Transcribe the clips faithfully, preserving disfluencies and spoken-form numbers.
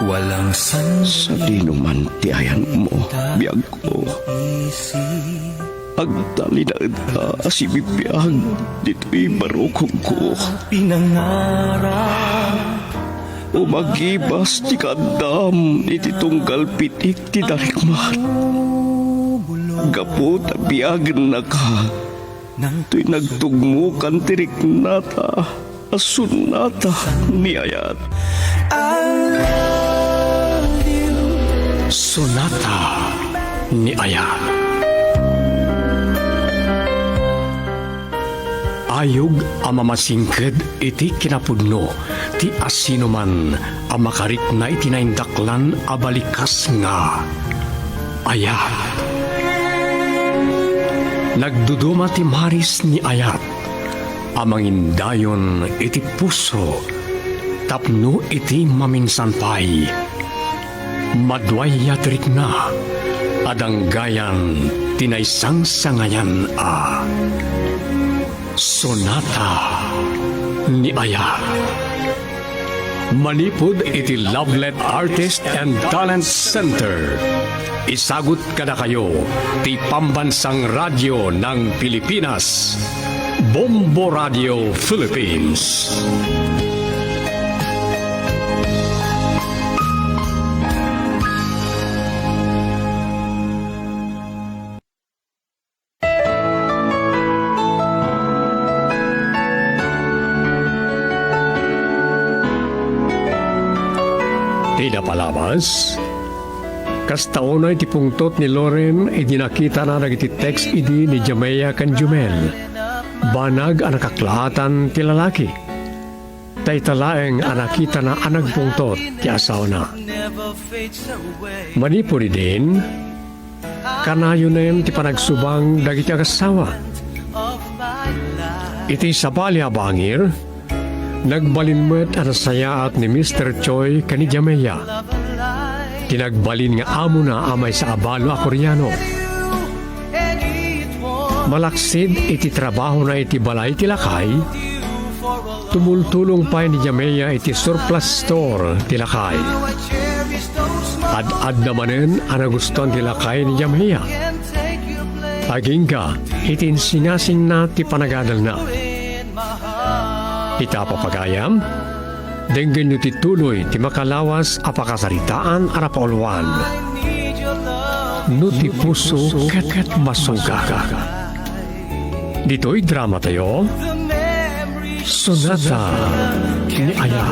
Walang sanlibing. Sadinoman ti ayanmo, biagko. Agtalinaedka a sibibiag ditoy barukongko. Pinangarap. Umagibas ti kaaddam iti tunggal pitik ti darikmat. Gapu ta biagennaka, toy nagtugmokan ti riknata a sonata ni ayat. I love you. Sonata ni ayat. Ayog a mamasingked iti kinapudno ti asinoman a makarikna iti naindaklan a balikas nga ayat. Nagduduma ti maris ni ayat a mangindayon iti puso tapno iti maminsan pay, maduayat rikna a danggayan ti naisangsangayan a Sonata ni Ayat. Manipud iti Lovelet Artist and Talent Center, isagut kadakayo ti Pambansang Radyo ng Pilipinas, Bombo Radio Philippines. Ti napalabas, kasta unay ti pungtot ni Loren idi nakitana dagiti text I D ni Jamea ken Jumel. Banag a nakaklaatan ti lalaki. Ta ita laeng a nakitana a nagpungtot ti asawana. Manipud idin, kanayonen ti panagsubang dagiti agassawa. Iti sabali a bangir, nagbalin met a nasayaat ni Mister Choi ken ni Jameya. Ti nagbalin nga amona a maysa a balo a Koreano. Malaksid iti trabahona iti balay ti lakay, tumultulong pay ni Jameya iti surplus store ti lakay. Ad-adda manen a nagustuan ti lakay ni Jameya. Agingga iti insingasingna ti panagadalna. Ita, papagayam, denggenyo ti tuloy ti makalawas a pakasaritaan a napauluan. No ti puso ket masuga. Ditoy drama tayo, Sonata ni Aya.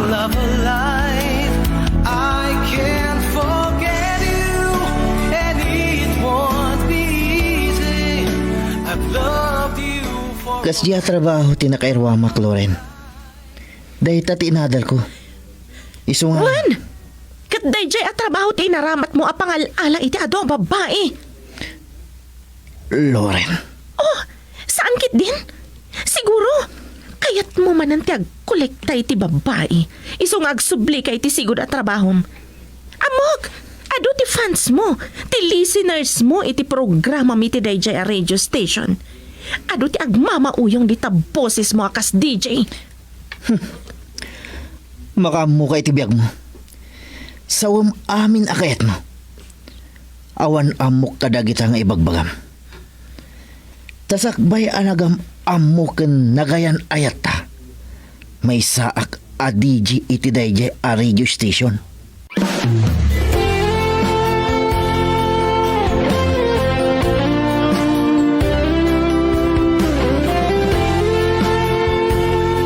Kasdi a trabaho ti nakairuamak, Loren. Dayta ti inadalko. Isu nga Wen! Ket daydiay a trabaho ti inaramatmo a pangal-ala iti adu a babbai. Loren. Oh, saan ketdin? Siguro, kayatmo manen ti agkolekta iti babbai. Isu nga agsublika iti sigud a trabahom. Ammok, adu ti fansmo, ti listenersmo iti programam iti daydiay a radio station. Adu ti agmamauyong dita bosesmo a kas D J. Hmm. Makaammoka iti biagmo. Sawem amin a kayatmo. Awan ammok kadagita nga ibagbagam. Ta sakbay a nagam-ammo ken nagayan-ayatta, maysaak a D J iti daydiay a radio station.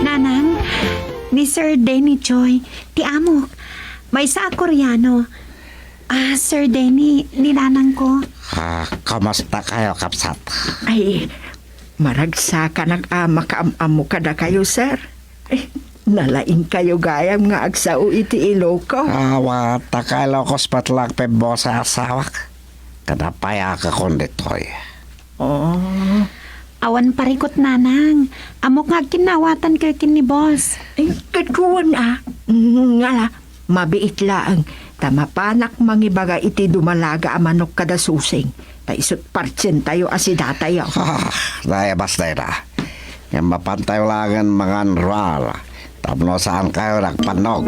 Nanang, ni Sir Denny Choi, ti amok. Maysa a Koreano. Ah, Sir Denny, ni nanangko. Ah, kumusta kayo, kabsat? Ay, maragsakanak a makaam-ammo kadakayo, sir. Eh, nalaingkayo gayam nga agsao iti Iloco. Awa, ta ka Ilocos met laeng ti bose a asawak. Kada payakakon ditoy. Oh. Awan parikut, nanang. Ammok nga agkinnawatankayo ken ni boss. Eh, kaduan a. Ngala, mabiit laeng. Ta mapanak mangibaga iti dumalaga a manok kada Susing. Ta isut partsentayo a sidatayo. Ah, dayabas dayta. Ngem mapantayo laengen mangan ruar. Tapno saankayo nagpannog.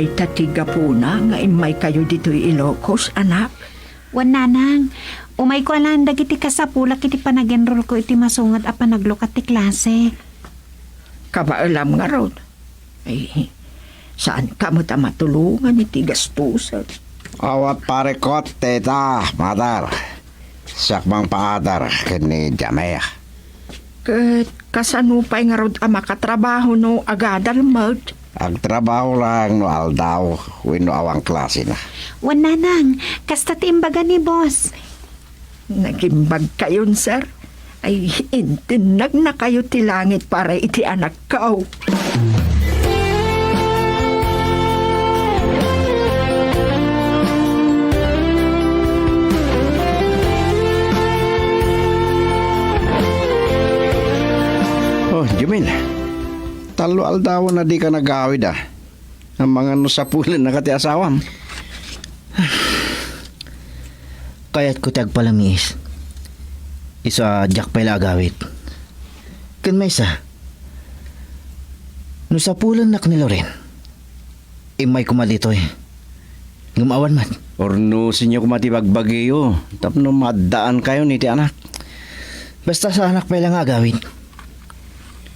Ita ti gapuna nga immaykayo ditoy Ilocos, anak? Wen, nanang. Umayko a laeng dagiti kasapulak iti panag-enrolko iti masunget a panaglukat ti klase. Kabaelam ngarud. Ay, saanka met a matulongan iti gastusen. Awan parikot, tita, mother. Siak mangpaadar ken ni Jamea. Ket kasano pay ngarud a makatrabaho no agadal met? Agtrabaho laeng no aldaw wenno awan klasena. Wen, nanang, kasta ti imbaga ni boss. Nagimbagkayon, sir. Ay, intinnagnakayo ti langit para iti anakko. Oh, Jumil. Tallo aldaw a dika nag-aawid, a. Amangan no sapulennaka ti asawam. Kayatko ti agpalamiis. Isu a diak pay la agawid. Ken maysa, no sapulennak ni Loren, immay koma ditoy. Ngem awan met. Urnosenyo koma ti bagbagiyo tapno maaddaankayon iti anak. Basta saanak pay la nga agawid.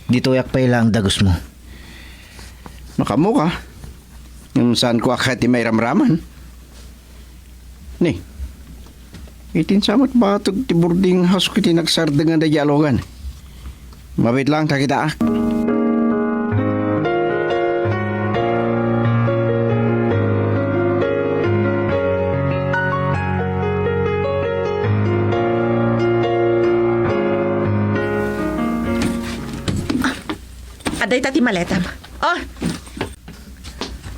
Ditoyak pay laeng dagusmo. Makaammoka. Ngem saanko a kayat ti mairamraman. Ni, itinsa met batog ti boarding house-ko iti nagsardeng daydiay a lugan. Mabiit laeng ta kitaak. Adda ita ti maletam. Oh!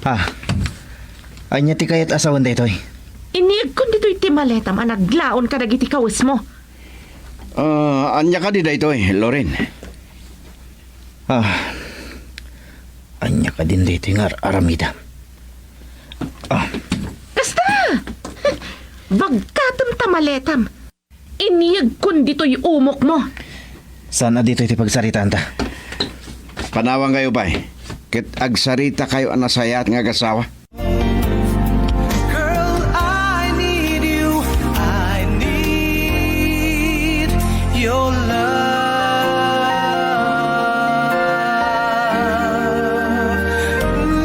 Ah, ania ti kayat a sawen daytoy? Inigkon ditoy ti maletam a naglaon kadagiti kawesmo. Ah, ania kadi daytoy, Loren? Ah, ania kadin daytoy nga ar-aramidam? Ah. Kasta! Bagkatem ta maletam. Inigkon ditoy umokmo. Saan a ditoy ti pagsaritaanta? Panawankayo pay, ket agsaritakayo a nasayaat nga agasawa. Girl, I need you. I need your love. Ooh.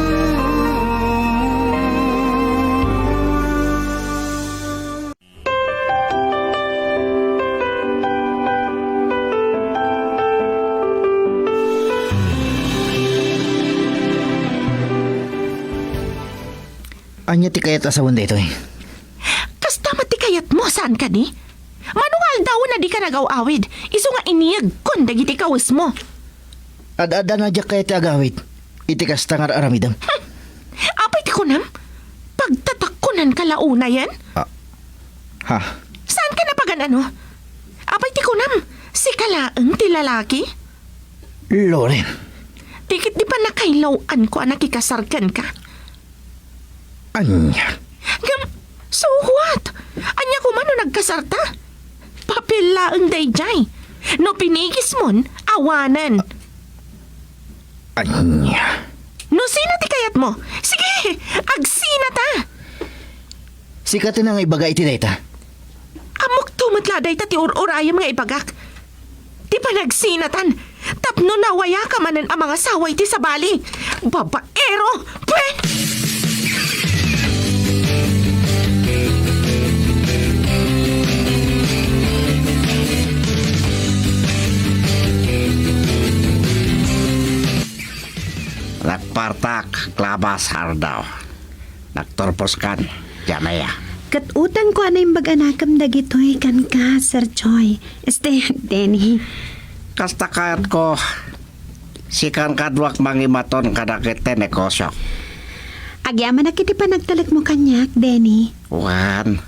Ania ti kayat a sawen daytoy? Kasta met ti kayatmo, saan kadi? Mano nga aldawen a dika nagaw-awid, isu nga inigkon dagiti kawesmo. Ad-adda a diak kayat ti agawid iti kasta nga ar-aramidem. Hmm. Apay ti kunam? Pagtatakkonanka la unayen? Ah. Ha? Saanka napagan-ano? Apay ti kunam? Sika laeng ti lalaki? Loren. Ti ket di pannakailaw-anko a nakikasar kenka. Ania? Ngem, so what? Ania koma no nagkasarta? Papel laeng daydiay. No pinigismon, awanen. Ania? No sina ti kayatmo? Sige, agsinata! Sika ti nangaibaga iti dayta. Ammokto met la dayta ti ur-urayem nga ibagak. Ti panagsinatan, tapno nawayaka manen a mangasawa iti sabali. Babaero! Pwe! Nagpartak, Klabas, Ardaw. Nagturposkan, Jamea. Ket utangko a naimbag a nakem dagitoy kenka, Sir Joy. Este, Denny. Kasta kayatko, sikan kaduak mangimaton kadagiti negosio. Agyamanak iti panagtalekmo kaniak, Denny. Wen,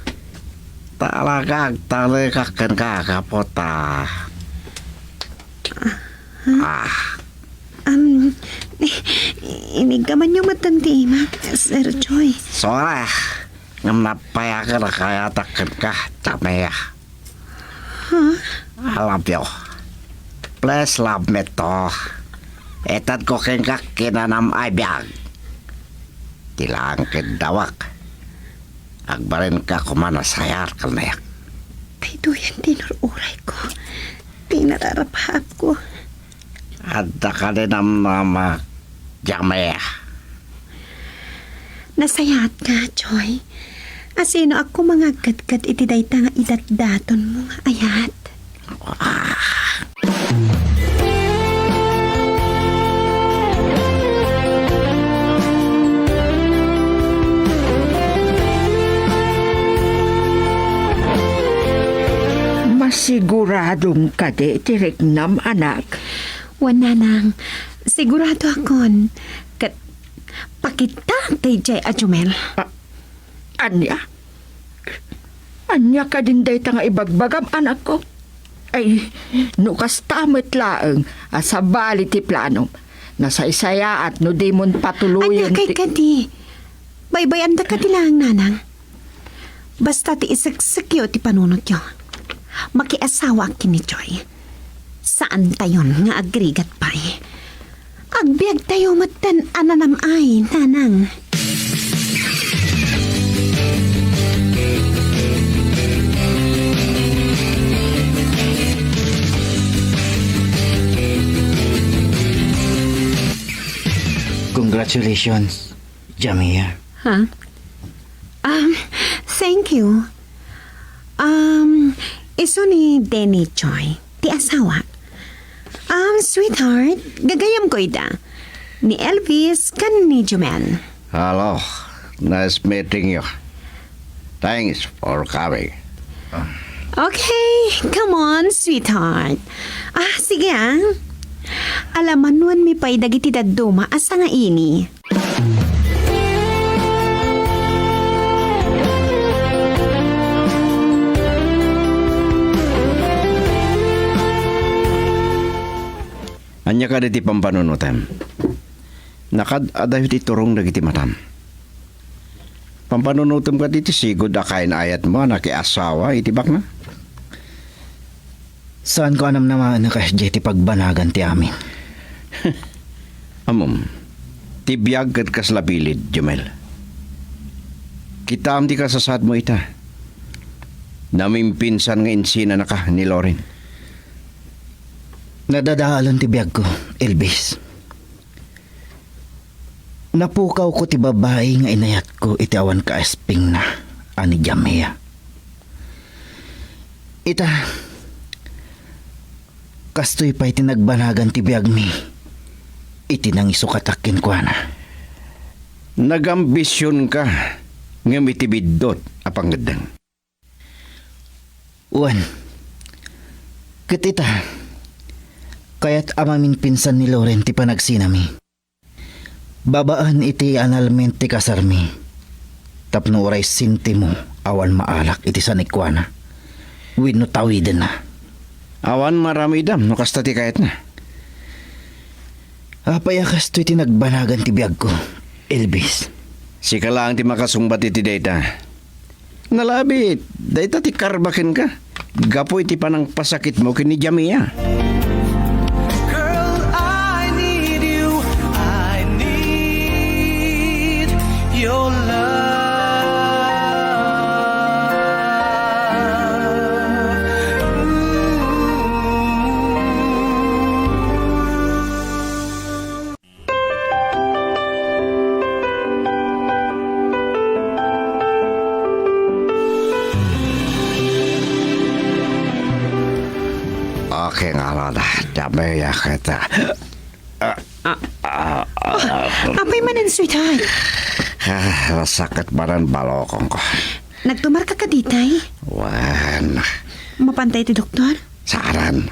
talaga agtalekak kenka, gapu ta. Ah. Am, iniggamanyo met ti imak, Sir Joy. Sorry, ngem napayaken a kayatak kenka, Jamea. Ha? I love you. Please love me too. Itedko kenka kinanam a biag. Ti laeng ket dawak. Agbalinka koma nasayaat, kalmayak. Daytoyen ti inur-urayko, ti inararapapko. Adda kadi namnama, Jamia? Nasayaatka, Joy. Asinoak koma nga agkadkad iti dayta nga idatdatonmo nga ayat? Masiguradom kadi ti riknam, anak? Wen, nanang, siguradoakon. Ket pakitaak daydiay a Jumel. A-, ania? Ania kadin dayta nga ibagbagam, anakko? Ay, no kasta met laeng a sabali ti planom, nasaysayaat no dimon patuloyen. Ania kay ti kadi? Baybay-anda kadi laeng, nanang. Basta ti iseksekyo ti panunotyo. Makiasawaak ken ni Joy. Saantayon nga agrigat pay. Agbiagtayo metten a nanam-ay, nanang. Congratulations, Jamia. Ha? Um, thank you. Um, isu ni Denny Joy, ti asawa. Um, sweetheart, gagayamko ida. Ni Elvis ken ni Jumel. Hello. Nice meeting you. Thanks for coming. Okay, come on, sweetheart. Ah, sige, ah. Alamanuenmi pay dagiti dadduma a sangaini. Ania kadi ti pampanunotem? Nakaad-adayo ti turong dagiti matam. Pampanunotem kadi ti sigud a kain-ayatmo a nakiasawa iti bakna? Saanko a namnamaen a kasdiay ti pagbanagan ti amin. Ammom, ti biag ket kasla bilid, Jumel. Kitaem ti kasasaadmo ita. Namimpinsan nga insinanaka ni Loren. Nadadaelen ti biagko, Elvis. Napukawko ti babai nga inayatko iti awan kaaspingna a ni Jamia. Ita, kastoy pay ti nagbanagan ti biagmi iti nangisukatak kenkuana. Nagambisionka ngem iti biddut a pangngeddeng. Wen, ket ita, kayat a mamimpinsan ni Loren ti panagsinami. Babaen iti annulment ti kasarmi, tapno uray sentimo awan maalak iti sanikuana wenno tawidenna. Awan maramidam no kasta ti kayatna. Apay a kastoy ti nagbanagan ti biagko, Elvis? Sika laeng ti makasungbat iti dayta. Nalabit, dayta ti karba kenka gapu iti panangpasakitmo ken ni Jamia. Girl, I need you. I need your love. Ooh. Okay nga, Lola. Dami ya kita. Ah, ah, ah. Apay manen, sweetheart? Ah, masakit manen balokongko. Nagtumarka kadi, tay? Wen. Mapantay ti doktor? Saan?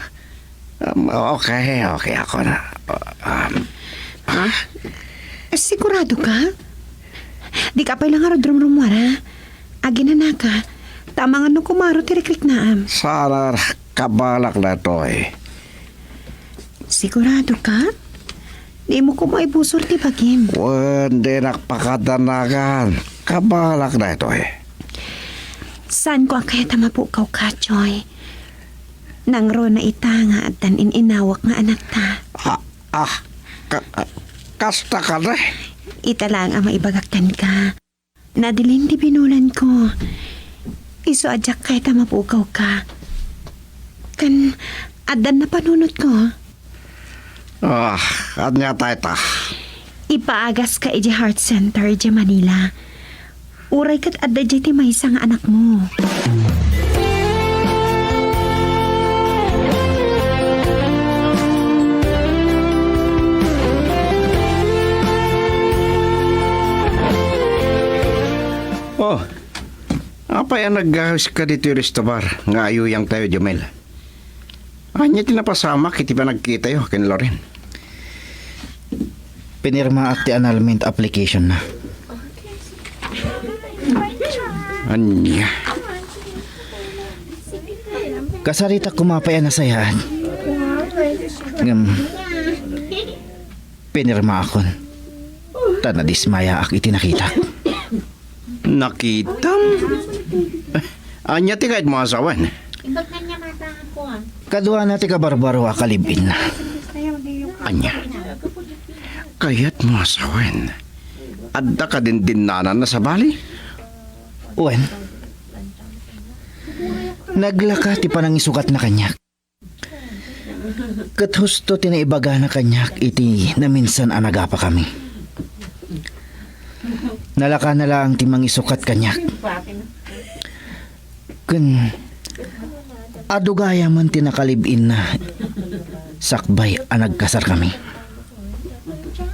Um, okay, okay ako na. Um, ha? Sigurado ka? Di ka pay lang arud rumrumwara. Aginanaka. Ta amangan no kumaro ti rikriknaam. Saan a kabalak daytoy? Sigurado ka? Di mo koma ibusor ti bagim. Wen, dinak pakadanagan. Kabalak daytoy. Saanko a kayat a mapukawka, Joy? Nangruna ita nga addan in-inawak nga anakta. Ah, ah, ka-, ah, kasta kadi? Ita laeng a maibagak kenka. Nadiling ti binulanko. Isu a diak kayat a mapugawka. Ken addan napanunotko. Ah, ania dayta? Ipaagaska idiay Heart Center idiay Manila. Uray ket adda idiay ti maysa nga anakmo. Oh, apay a naggahuska ditoy restobar nga ayuyangtayo, Jomel? Ania ti napasamak iti panagkitayo ken Loren? Pinirmaak ti annulment application na. Ania? Kasaritak koma pay a nasayaat. Ngem, pinirmaakon. Ta nadismayaak iti nakitak. Nakitam? Eh, ania ti kayatmo a sawen? Kaduana ti kabarbaro a kalib-inna. Ania? Kayatmo a sawen? Adda kadindinnananna sabali? Wen, naglaka ti panangisukatna kaniak. Ket husto ti naibagana kaniak iti naminsan a nagapakami. Nalakana laeng ti mangisukat kaniak. Ken adu gayamen ti nakalib-inna sakbay a nagkasarkami.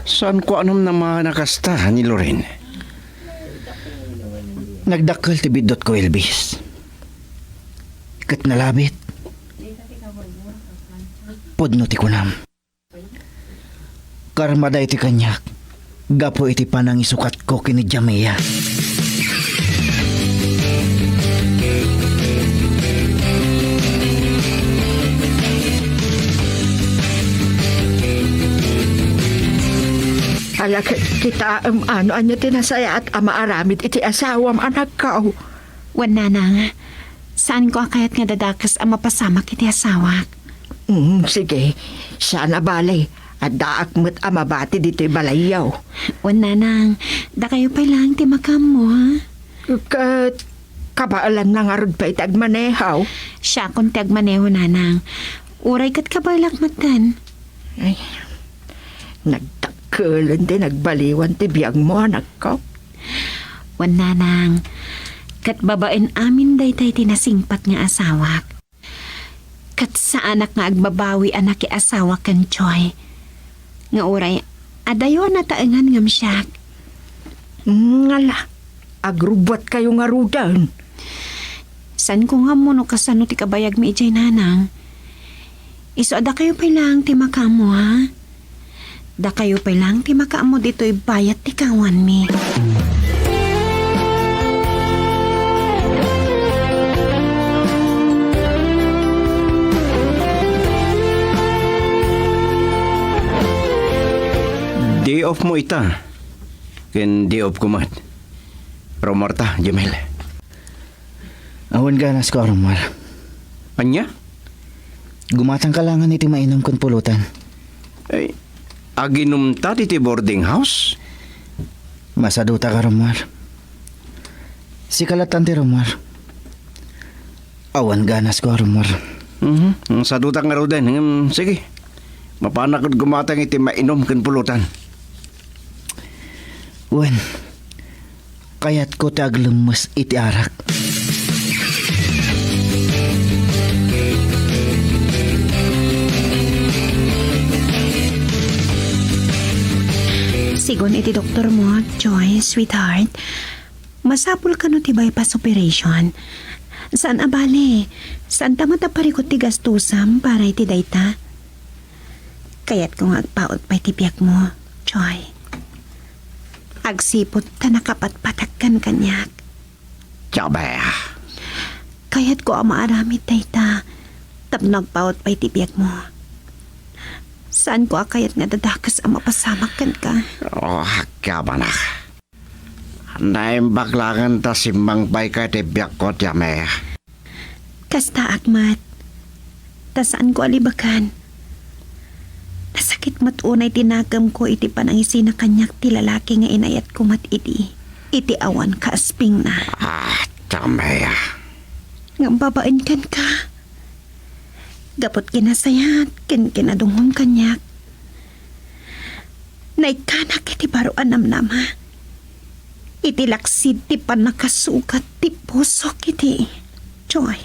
Saanko a namnama a kasta ni Loren. Nagdakkel ti biddutko, Elvis. Ket nalabit. Pudno ti kunam. Karma daytoy kaniak gapu iti panangisukatko ken ni Jamea. Ala, ki-, kitaem no ania ti nasayaat a maaramid iti asawam, anakko. Wen, nanang, saanko a kayat nga dadakes a mapasamak iti asawak. Mm, sige. Saan a bale, addaak met a mabati ditoy balayyo. Wen, nanang, dakayo pay laeng ti makaammo, ha? Ket kabaelanna ngarud pay ti agmaneho? Siakon ti agmaneho, nanang. Uray ket kabaelak metten. Ay, nagdakkelen ti nagbaliwan ti biagmo, anakko. Wen, nanang, ket babaen amin dayta ti nasingpat nga asawak. Ket saanak nga agbabawi a nakiasawa ken Joy. Nga uray, adayo a nataengan ngem siak. Ngala, agrubbuatkayo ngaruden. Saanko nga ammo no kasano ti kabayagmi idiay, nanang. Isu a dakayo pay laeng ti makaammo, ha? Dakayo pay laeng ti makaammo ditoy bayat ti kawanmi. Day off mo ita. Ken day off ko met. Rummuarta, Jemel. Awan ganasko a rummuar. Ania? Gumatangka laengen iti mainom ken pulutan. Ay, aginumta ditoy boarding house? Masadutak a rummuar. Sika latta ti rummuar. Awan ganasko a rummuar. Mhm. Sadutak ngaruden. Hmm, sige. Mapanak gumatang iti mainom ken pulutan. Wen, kayatko ti aglemmes iti arak. Sigun iti doktormo, Joy, sweetheart, masapul kano ti bypass operation? Saan a bale, saanta met a parikut ti gastusam para iti dayta. Kayatko nga agpaut pay ti biagmo, Joy. Agsipud ta nakapatpatagkan kaniak. Jabea. Kayatko a maaramid dayta tapno agpaut pay ti biagmo. Saanko a kayat nga dadakes a mapasamak kenka. Oh, agyabanak. Naimbag laeng ta simmangpayka iti biagko, Jame. Kastaak met. Ta saanko a libeken. Nasakit Met unay ti nakemko iti panangisina kaniak ti lalaki nga inayatko met idi, iti awan kaaspingna. Ah, Tamaya. Ngem babaen kenka, gapu ti kinasayat ken kinadungom kaniak, naikkanak iti baro a namnama. Iti laksid ti pannakasugat ti pusok iti Joy.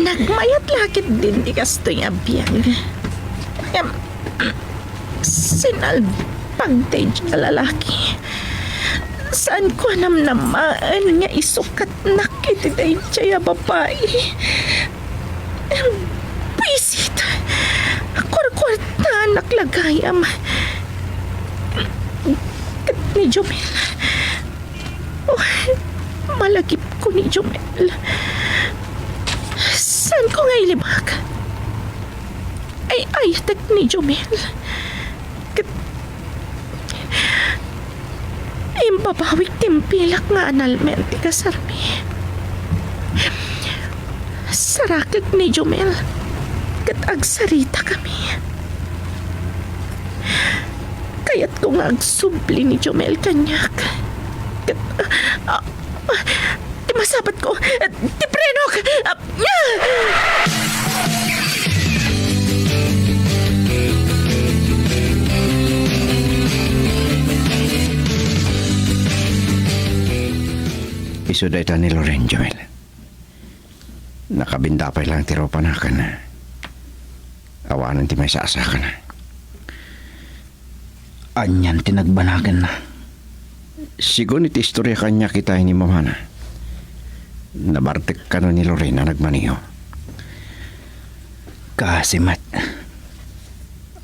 Nagmayat la ketdin ti kastoy a biag. Ngem, sinalbag daydiay a lalaki. Saanko a namnamaen nga isukatnak iti daydiay a babai. Buisit. Kuarkuartaanak la gayam. Ket ni Jomel. Oh, malagipko ni Jomel. Saanko nga ilibak? Ay-ayatek ni Jomel. Ket imbabawik ti impilak nga analmen ti kasarmi. Sarakek ni Jomel ket agsaritakami. Kayatko nga agsubli ni Jomel kaniak. Ket, ah, ah, ti masapatko, ah, ti prenok! Ah, ah! Isu dayta ni Loren, Jomel. Nakabinda pay lang ti rupana ken awanen ti maisasakana. Anian ti nagbanagenna? Sigun iti istorya kaniak ita ni mamana, nabartek kano ni Lorena nagmaneho. Kaasi met.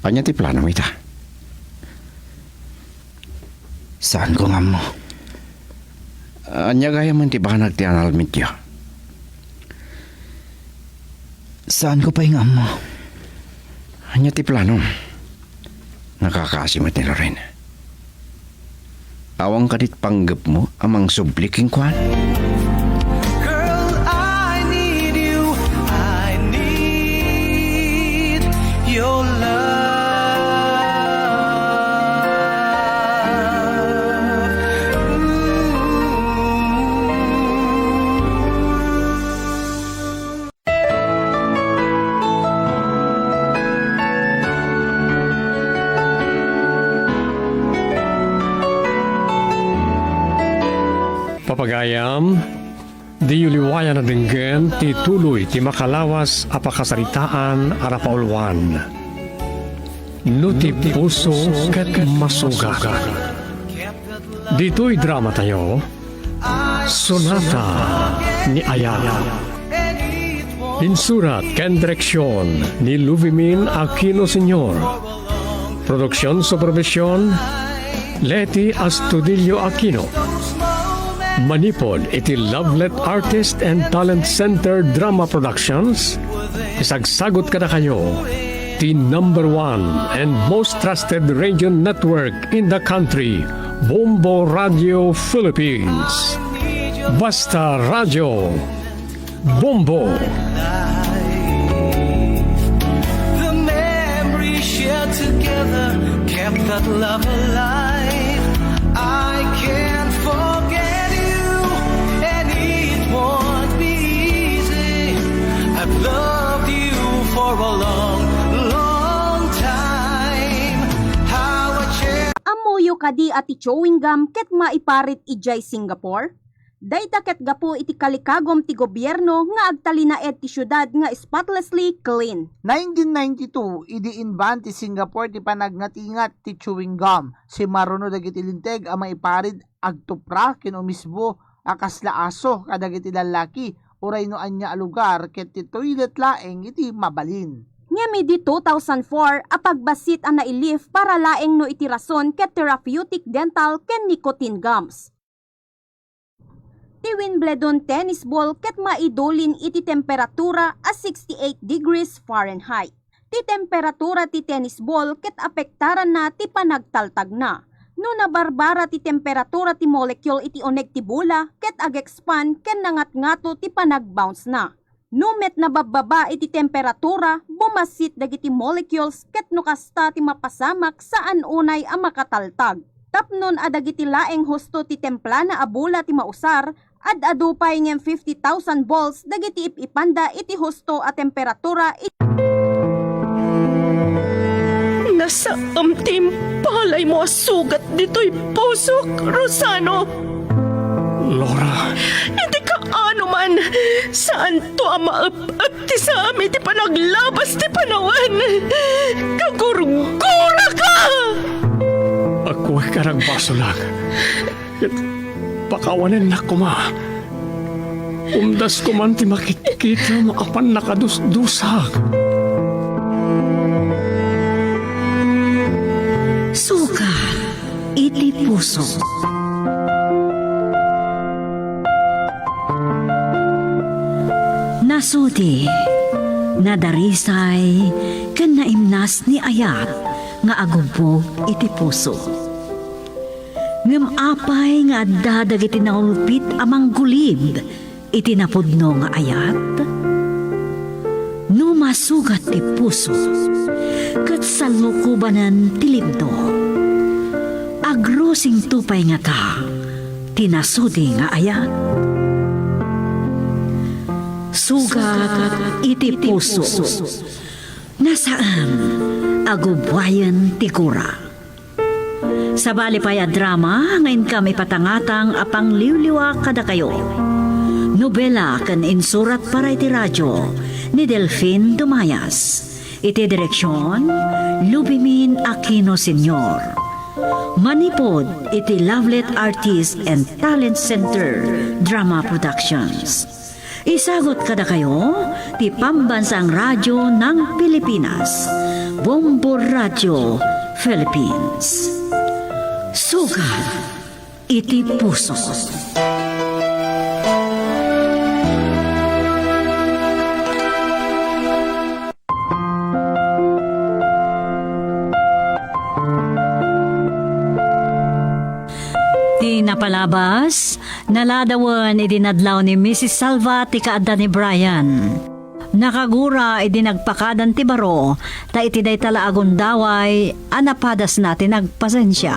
Ania ti plano ita? Saanko nga ammo. Ania gayam ti banag ti analmedyo? Saanko pay nga ammo. Ania ti plano? Nakakaasi met ni Loren. Awan kadi ti panggepmo a mangsubli kenkuana? Girl, I need you. I need your love. Papagayam, diyo liwayan a denggen ti tuloy ti makalawas a pakasaritaan a napauluan. No ti puso ket masugat. Ditoy dramatayo, Sonata ni Aya. Insurat ken direksion ni Luvimin Aquino Senior. Production supervision, Leti Astudillo Aquino. Manipud iti Lovelet Artist and Talent Center Drama Productions, isagsagut kadakayo ti number one and most trusted radio network in the country, Bombo Radio Philippines. Basta Radio Bombo. The memory shared together kept that love alive. I can't forget you, and it won't be easy. I've loved you for a long, long time. How I cherish. Ammoyo kadi a ti chewing gum ket maiparit idiay Singapore? Dayta ket gapu iti kalikagum ti gobierno nga agtalinaed ti siudad nga spotlessly clean. Nineteen ninety-two, idi inban ti Singapore ti panagngatingat ti chewing gum, simmaruno dagiti linteg a maiparit agtupra ken umisbo a kasla aso kadagiti lallaki uray no ania a lugar ket ti toilet laeng iti mabalin. Ngem idi two thousand four a pagbassit a nailift para laeng no iti rason ket therapeutic dental ken nicotine gums. Ti Wimbledon tennis ball ket maidulin iti temperatura a sixty-eight degrees Fahrenheit. Ti temperatura ti tennis ball ket apektaranna ti panagtaltagna. No nabarbara ti temperatura ti molecule iti uneg ti bola ket ag-expand ken nangatngato ti panag-bounce na. No met nababbaba iti temperatura, bumassit dagiti molecules ket no kasta ti mapasamak, saan unay a makataltag. Tapnon a dagiti laeng husto ti templana a bola ti mausar, ad-adu pay ngem fifty thousand volts dagiti ip-ipanda iti husto a temperatura iti Nasaem ti impalaymo a sugat ditoy pusok, Rosano. Laura. Iti kaano man, saanto a maep-ep ti saem iti panaglabas ti panawen. Kagurguraka! Agkuek a nagbasolak. Ket pakawanennak koma. Umdas koman ti makitkitam a pannakadusdusak. Sugat iti puso. Nasudi, nadarisay, ken naimnas ni ayat nga agubbog iti puso. Ngem apay nga adda dagiti naulpit a manggulib iti napudno nga ayat? No masugat ti puso ket salukobanen ti libno, agrusingto pay ngata ti nasudi nga ayat? Sugat iti puso. Nasaem a gubbuayen ti gura. Sabali pay a drama nga inkam ipatangatang a pangliwliwa kadakayo. Nobela ken insurat para iti radio ni Delfin Dumayas. Iti direksion, Lubimin Aquino Senior. Manipud iti Lovelet Artist and Talent Center Drama Productions. Isagut kadakayo ti Pambansang Radyo ng Pilipinas, Bombo Radyo Philippines. Sugat iti puso. Ti napalabas, naladawen idi nadlaw ni Missus Salva ti kaadda ni Brian. Nakagura idi nagpakadan ti baro, ta iti dayta la a gundaway a napadasna ti nagpasensia.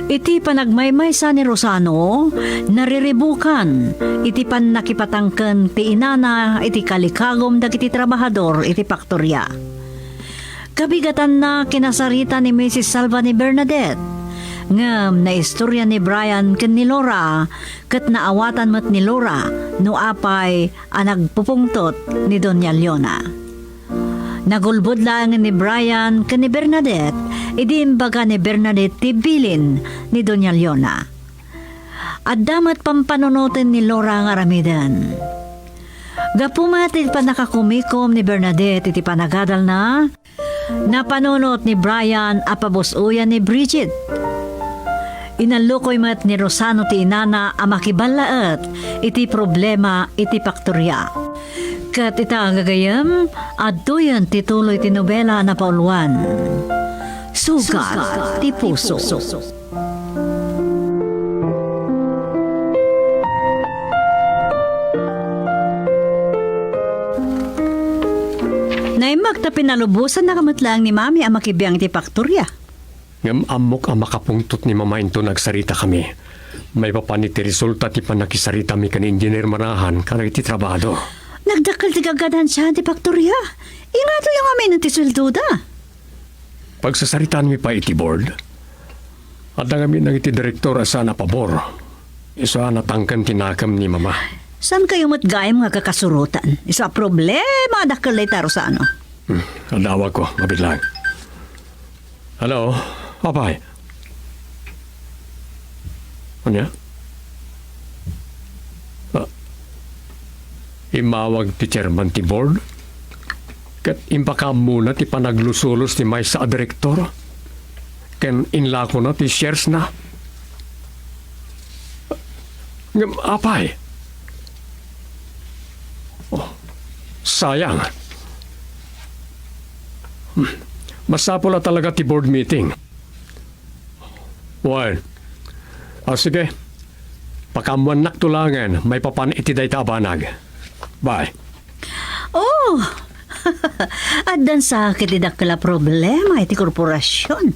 Iti panagmaymaysa ni Rosano, nariribukan iti pannakipatangken ti inana iti kalikagum dagiti trabahador iti faktoria. Kabigatanna kinasarita ni Missus Salva ni Bernadette, ngem naistorya ni Brian ken ni Laura, ket naawatan met ni Laura no apay a nagpupungtot ni Doña Leona. Nagulbod laeng ni Brian ken ni Bernadette idi imbaga ni Bernadette ti bilin ni Doña Leona. Adda met pampanunoten ni Laura nga aramiden. Gapu met iti pannakakumikom ni Bernadette iti panagadalna, napanunot ni Brian a pabus-oyan ni Bridget. Inallukoy met ni Rosano ti inana a makiballaet iti problema iti faktoria. Ket ita, gagayyem, adtoyen ti tuloy ti nobela a napauluan, Sugat ti Puso. Naimbag ta pinalubosannaka met laeng ni Mami a makibiang iti faktoria. Ngem ammok a makapungtot ni Mama inton agsaritakami. Maipapan iti resulta ti pannakisaritami ken ni Engineer Manahan kadagiti trabado. Nagdakkel ti gaggadaan ti faktoria. Ingatoy a ngamin ti sueldoda. Pagsasaritaanmi pay iti board. Adda ngamin dagiti direktor a saan a pabor. Isu a natangken ti nakem ni Mama. Saankayo met gayam nga kakasurotan? Isu a problema a dakkel dayta, Rosano. Hmm, adawagko, mabilang. Hello, apay? Ania? Ah, immawag ti chairman ti board, ket impakaammona ti panaglusulos ti maysa a direktor, ken inlakona ti shares na. Ngem apay? Oh, sayang. Hmm. Masapul a talaga ti board meeting. Wen. Ah, sige. Pakaammoannakto laengen maipapan iti dayta a banag. Bye. Oh! Addan sa ket ti dakkel a problema iti korporasion.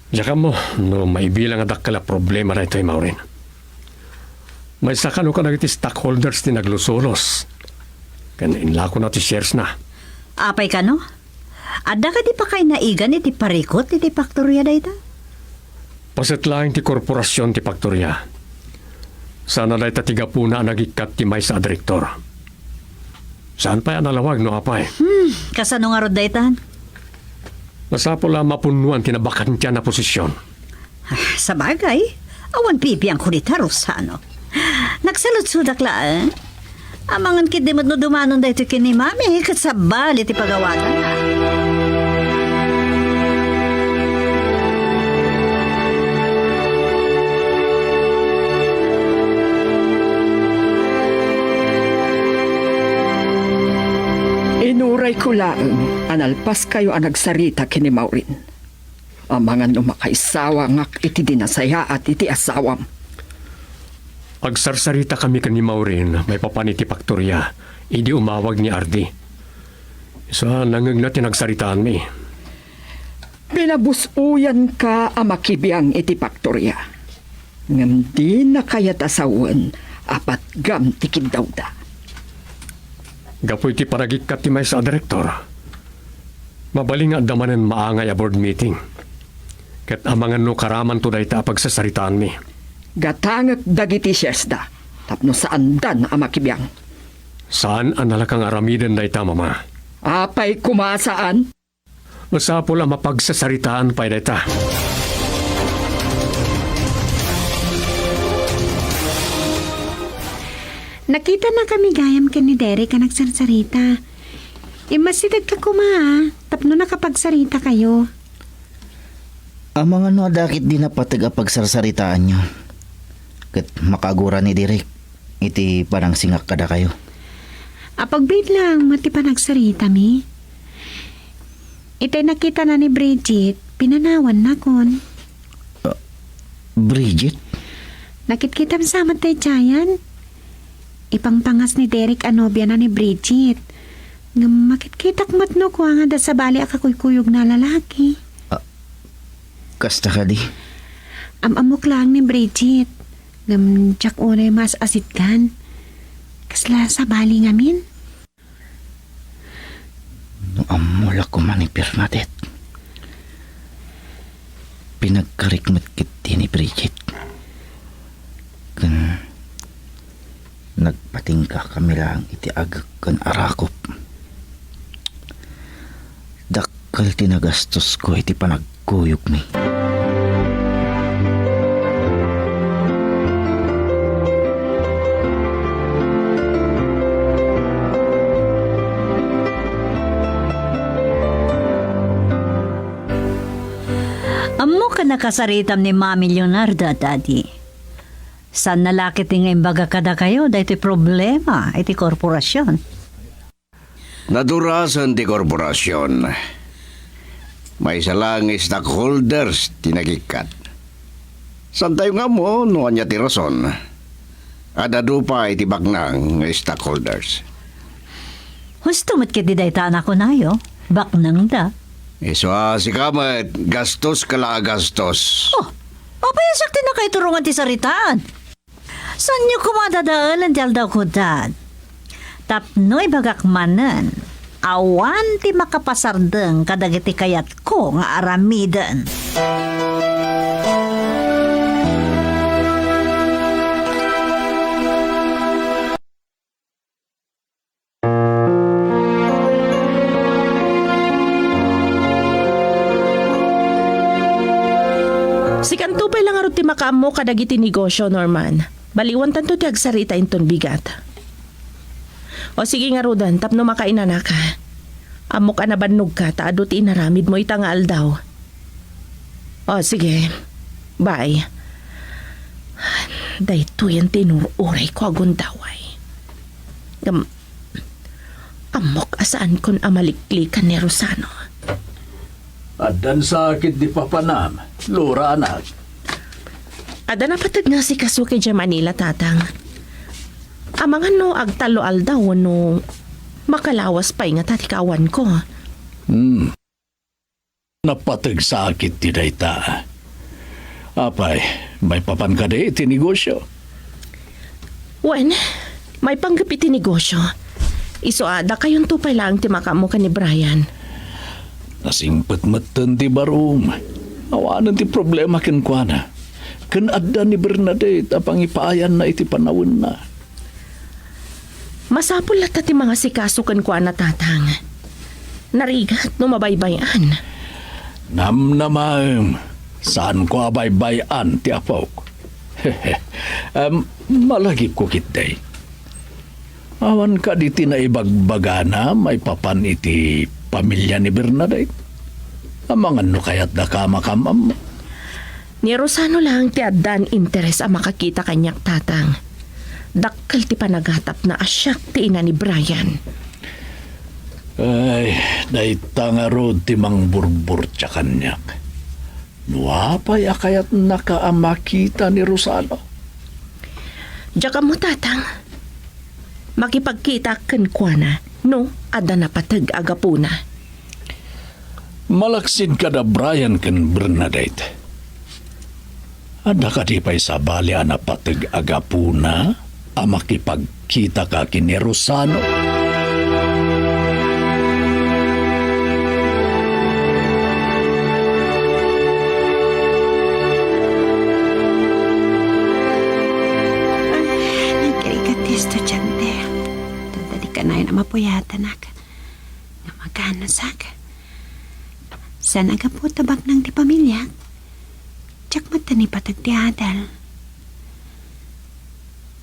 Diak ammo no maibilang a dakkel a problema daytoy, Maureen. Maysa kano kadagiti stockholders ti naglusulos ken inlakona ti shares na. Apay kano? Adda kadi pakainaigan iti parikut iti faktoria dayta? Paset laeng ti korporasion ti faktoria. Sana dayta ti gapuna a nagikkat ti maysa a direktor. Saan pay a nalawag no apay? Hmm, kasano ngarud daytan? Masapul a mapunnuan ti nabakantian a posisyon. Ah, sabagay, awan pipiangko dita, Rosano. Nagsaludsodak laeng. Amangan ketdi met no dumanon daytoy ken ni Mami, ket sabali ti pagawatanna. Inurayko laeng a nalpaskayo a nagsarita ken ni Maureen. Amangan no makaisawangak iti di nasayaat iti asawam. Agsarsaritakami ken ni Maureen maipapan iti faktoria idi umawag ni Ardi. Isu a nangngegna ti nagsaritaanmi. Pinabus-oyanka a makibiang iti faktoria. Ngem dina kayat a sawen a patgam ti kiddawda. Gapu iti panagikkat ti maysa a direktor, mabalin nga adda manen maangay a board meeting. Ket amangan no karamanto dayta a pagsasaritaanmi. Gatangek dagiti sharesda tapno saandan a makibiang. Saan a nalaka nga aramiden dayta, Mama. Apay koma a saan? Masapul a mapagsasaritaan pay dayta. Nakitanakami gayam ken ni Derek a nagsarsarita. Immasidegka koma, a, tapno nakapagsaritakayo. Amangan no adda ketdi napateg a pagsarsaritaanyo ket makaagura ni Derek iti panangsingak kadakayo. Apagbiit laeng met ti panagsaritami. Itay nakitana ni Bridget, pinanawannakon. Ah, Bridget? Nakitkitam sa met daydiayen. Ipangpangas ni Derek a nobiana ni Bridget. Ngem makitkitak met no kua nga adda sabali a kakuykuyogna a lalaki. Ah, kasta kadi? Am-ammok laeng ni Bridget. Ngem diak unay maas-asidkan. Kasla sabali ngamin? No ammo la koma ni Bernadette. Pinagkarik met ketdi ni Bridget. Ken nagpatingga kami laeng iti agek ken arakop. Dakkel ti nagastosko iti panag- kuyogmi. Ammok a nakasaritam ni Mami Leonarda, Daddy. Saanna la ketdi nga imbaga kadakayo daytoy problema iti korporasion. Nadurasen ti korporasion. Maysa la nga stockholders ti nagikkat. Saantayo nga ammo no ania ti rason. Ad-adu pay ti baknang nga stockholders. Husto met ketdi dayta a nakunayo, baknangda. Isu a sika met, gastoska la a gastos. Oh, apay a siak ti nakaiturongan ti saritaan? Saanyo koma dadaelen ti aldawko, Dad? Tapno ibagak manen, awan ti makapasardeng kadagiti kayatko nga aramiden. Sikanto pay la ngarud ti makaammo kadagiti negosyo, Norman. Baliwantanto ti agsarita inton bigat. O sige ngaruden, tapno makainanaka. Ammok a nabannogka ta adu ti inaramidmo ita nga aldaw. O sige. Bye. Daytoyen ti inur-urayko a gundaway. Ngem, ammok a saankon a maliklikan ni Rosano. Addan sakit di papanam, Lora, anak. Adda napateg nga asikaso idiay Manila, Tatang. Amangan no agtallo aldaw wenno makalawas pay ngata ti kaawanko. Hmm. Napateg sa akit ti dayta. Apay, maipapan kadi iti negosio? Wen, maipanggep iti negosio. Isu a, dakayonto pay laeng ti makaammo ken ni Brian. Nasingpet metten ti barom. Awanen ti problema kenkuana. Ken adda ni Bernadette a pangipaayanna iti panawenna. Masapul latta ti mangasikaso kenkuana, Tatang. Narigat no mabaybay-an. Namnamaem, saanko a baybay-an ti apok. Em, malagipko ketdi. Awan kadi ti naibagbagana maipapan iti pamilia ni Bernadette? Amangan no kayatdaka a makam-ammo. Ni Rosano laeng ti addaan interes a makakita kaniak, Tatang. Dakkel ti panagatapna a siak ti ina ni Brian. Ay, dayta ngarud ti mangburburtia kaniak. No apay a kayatnaka a makita ni Rosano? Diak ammo, Tatang. Makipagkitaak kenkuana no adda napateg a gapuna. Malaksid kada Brian ken Bernadette, adda kadi pay sabali a napateg a gapuna a makipagkitaka ken ni Rosano? Nagrigat ti estudiante. Tungda di kanayon a mapuyatanak. Nga magano, sak? Saan a gapu ta baknang ti pamiliak? Diak met nipateg ti adal.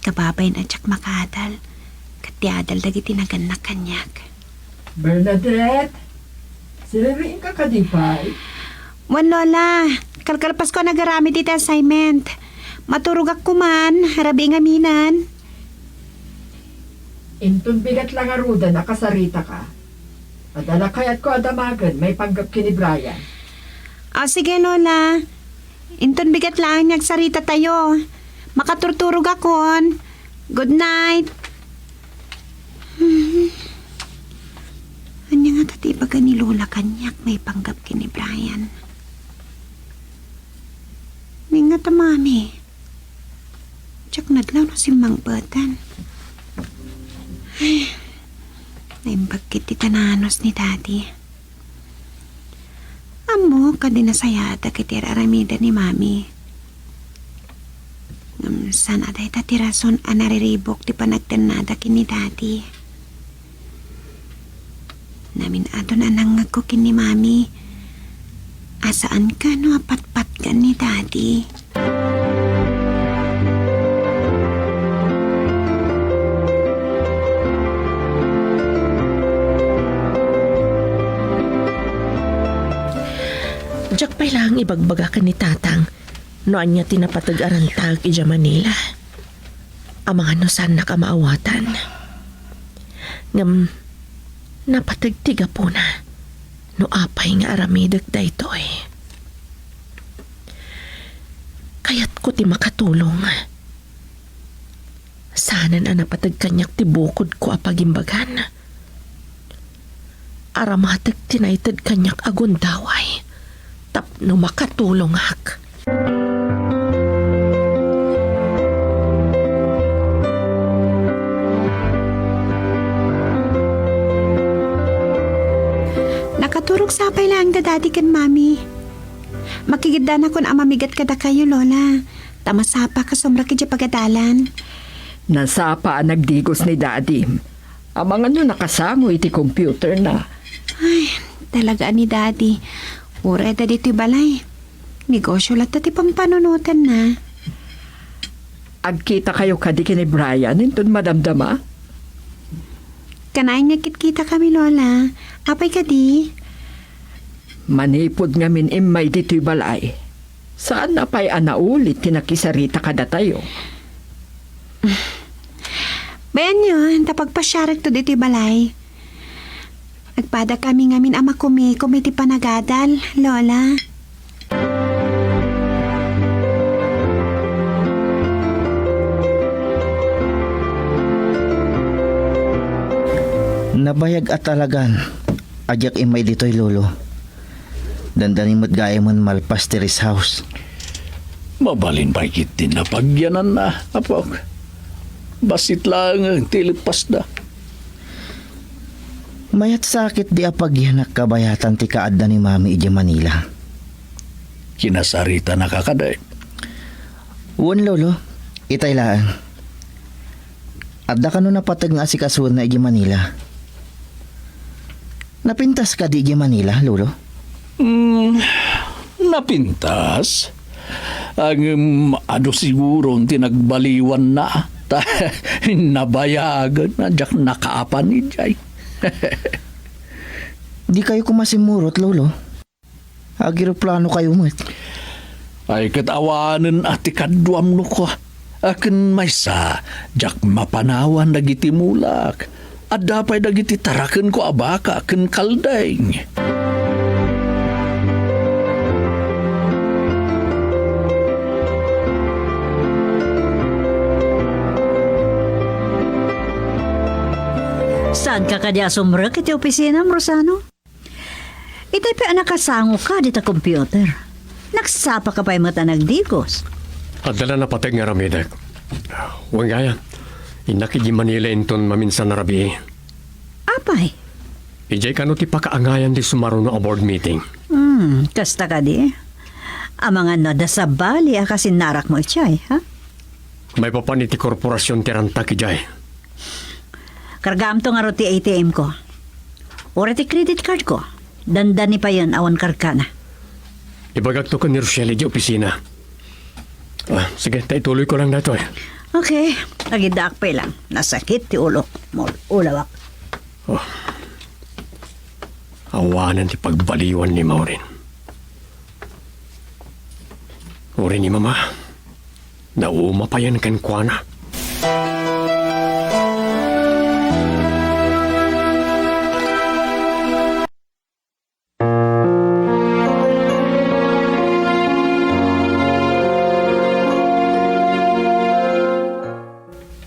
Kababain a diak makaadal, ket ti adal dagiti nagannak kaniak. Bernadette, siririingka kadi pay? Wen, Lola. Kalkalpasko a nagaramid iti assignment. Maturogak koman, rabii ngaminen. Inton bigat la ngaruden a kasaritaka. Adda la kayatko a damagen maipanggep ken ni Brian. Ah, sige, Lola. Inton bigat laeng nga agsaritatayo. Makaturturogakon. Good night. Hmm. Ania ngata ti ibaga ni Lola kaniak maipanggep ken ni Brian? Ni ngata, Mami? Diak nadlaw no simmangpeten. Ay, naimbag ket ti tananos ni Daddy. Ammok a di nasayaat dagiti ar-aramiden ni Mami. Ngem saan a dayta ti rason a nariribuk ti panagtennada ken ni Daddy. Namin-aton a nangngegko ken ni Mami a saan kano a patpatgan ni Daddy. Diak pay laeng ibagbaga ken ni Tatang no ania ti napateg a rantag idiay Manila. Amangan no saannak a maawatan. Ngem napateg ti gapuna no apay nga aramidek daytoy. Kayatko ti makatulong. Saanen a napateg kaniak ti bukodko a pagimbagan. Aramatek ti naited kaniak a gundaway tapno makatulongak. Nakaturog sa pay laeng da Daddy ken Mami. Makigiddanakon a mamigat kadakayo, Lola, ta masapa kasumrek idiay pagadalan. Nasapa a nagdigos ni Daddy. Amangan no nakasango iti computer na. Ay, talaga ni Daddy. Uray adda ditoy balay, negosio latta ti pampanunotenna. Agkitakayo kadi ken ni Brian inton madamdama? Kanayon nga agkitkitakami, Lola. Apay kadi? Manipud ngamin immay ditoy balay, saanna pay a naulit ti nakisarita kadatayo. Bayanyo, ta pagpasiarekto ditoy balay. Agpadakami ngamin a makumikom iti panagadal, Lola. Payag a talagan a diak immay ditoy, Lolo. Dandani met gayamen malpas ti rest house. Mabalin pay ketdin a pagyananna, apok. Bassit laeng ti leppasda. Mayat sa ketdi a pagyanak kabayatan ti kaadda ni Mami idiay Manila. Kinasaritanaka kadi? Wen, Lolo. Itay laeng. Adda kano napateg nga asikasuenna idiay Manila? Napintas kadi idiay Manila, Lolo? Hmm, napintas? Ngem adu siguron ti nagbaliwanna. Ta nabayagen a diak nakaapan idiay. Dikayo koma simmurot, Lolo? Ageroplano kayo met. Ay, ket awanen a ti kaduam no kua. A ken maysa, diak mapanawan dagiti mulak. Adda pay dagiti tarakenko a baka ken kaldeng. Saanka kadi a sumrek iti opisinam, Rosano? Itay pay a nakasangoka dita computer. Nagsapaka pay met a nagdigos. Adda la napateg nga aramidek. Wen gayam, innak idiay Manila inton maminsan a rabii. Apay? Idiay kano ti pakaangayan ti sumaruno a board meeting. Hmm, kasta kadi? Amangan no adda sabali a kasinnarakmo idiay, ha? Maipapan iti korporasion ti rantak idiay. Kargaamto ngarud ti A T M ko. Uray ti credit card ko. Dandani payen awan kargana. Ibagakto ken ni Rochelle idiay opisina. Ah, sige, ta ituloyko lang daytoy. Okay, agidaak pay lang. Nasakit ti ulok. Mul-ulawak. Oh. Awanen ti pagbaliwan ni Maureen. Uray ni Mama, nauma payen kenkuana.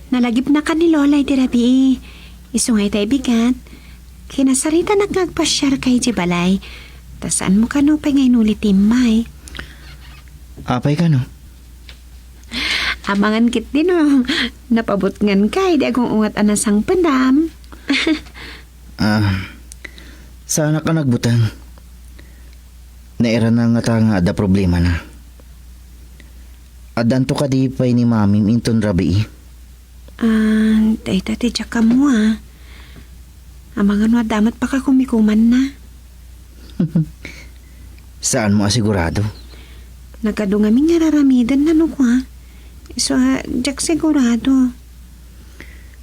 Nalagipnakan ni Lola iti rabii. Isu nga itay bigat, kinasaritanak nga agpasiarka idiay balay. Ta saanmo kano pay nga inuli ti immay? Apay kano? Amangan ketdi no napabutnganka idi agung-ungat a nasangpetdam. Ah, saanak a nagbuteng. Nairanan ngata nga adda problemana. Addanto kadi pay ni Mamim inton rabii? Ah, dayta ti diak ammo, ah. Amangan no adda met pakakumikumanna. Saanmo a sigurado? Nagadu ngamin nga ar-aramidenna no kua. Isu a diak sigurado.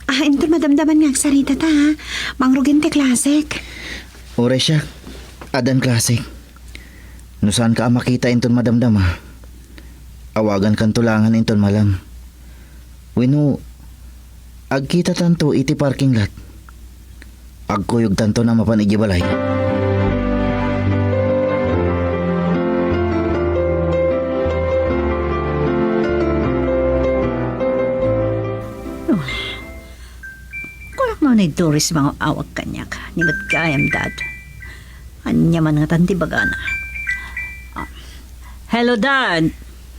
Ah, inton madamdaman nga agsaritata, ha? Mangrugen ti klasek. Uray siak, addan klasek. No saanka a makita inton madamdama, awagankanto laengen inton malem. Wenno, agkitatanto iti parking lot. Agkuyogtanton a mapan idiay balay. Kunak no ni Doris mangaw-awag kaniak. Ni met gayam, Dad. Ania man ngatan ti bagana? Ah. Hello, Dad.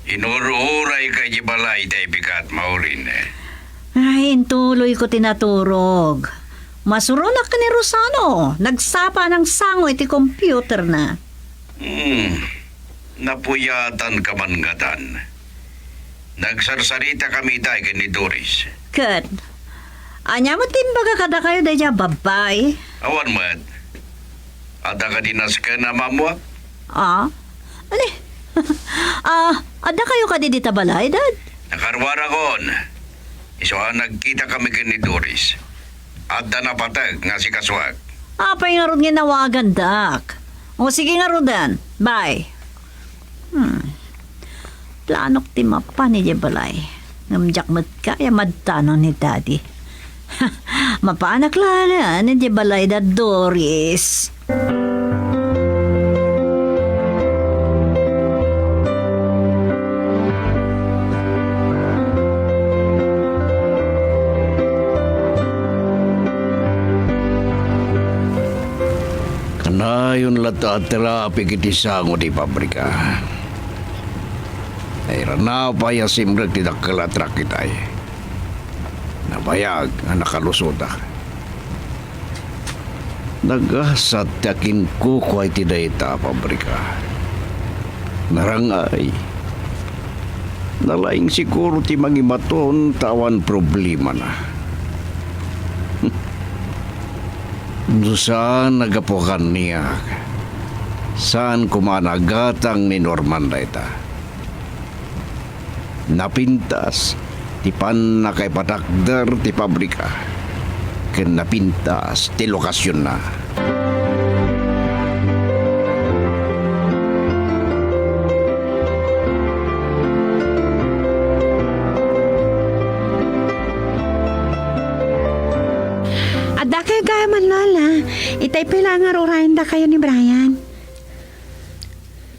Inur-urayka idiay balay, tay bigat, Maureen. Ay, intuloyko ti naturog. Masuronak ken ni Rosano. Nagsapa nang sango iti computerna. Hmm. Napuyatanka man ngatan. Nagsarsaritakami itay ken ni Doris. Ket, ania met ti imbaga kadakayo daydiay a babbai? Awan met. Adda kadi nasken a maammuak? Ah? Ani? Ah, adda kayo kadi dita balay, Dad? Nakaruarakon. Isu a nagkitakami ken ni Doris. Adda napateg nga asikasuak. Apay ngarud nga inawagandak? O, sige ngaruden. Bye. Hmm. Planok ti mapan idiay balay. Ngem diak met gayam addanon ni Daddy. Mapanak laengen idiay balay da Doris. Ayon latta a traffic iti sango ti pabrika. Nairana pay a simrek ti dakkel a truck itay. Nabayag a nakalusoda. Nagasat ti akinkukua iti dayta a pabrika. Narang-ay. Nalaing siguro ti mangimaton ta awan problemana. No saan a gapu kaniak, saan koma a nagatang ni Norman dayta. Napintas ti pannakaipatakder ti pabrika ken napintas ti lokasionna. Adda kayo gayam, Lola. Itay pay la nga rurayen dakayo ni Brian.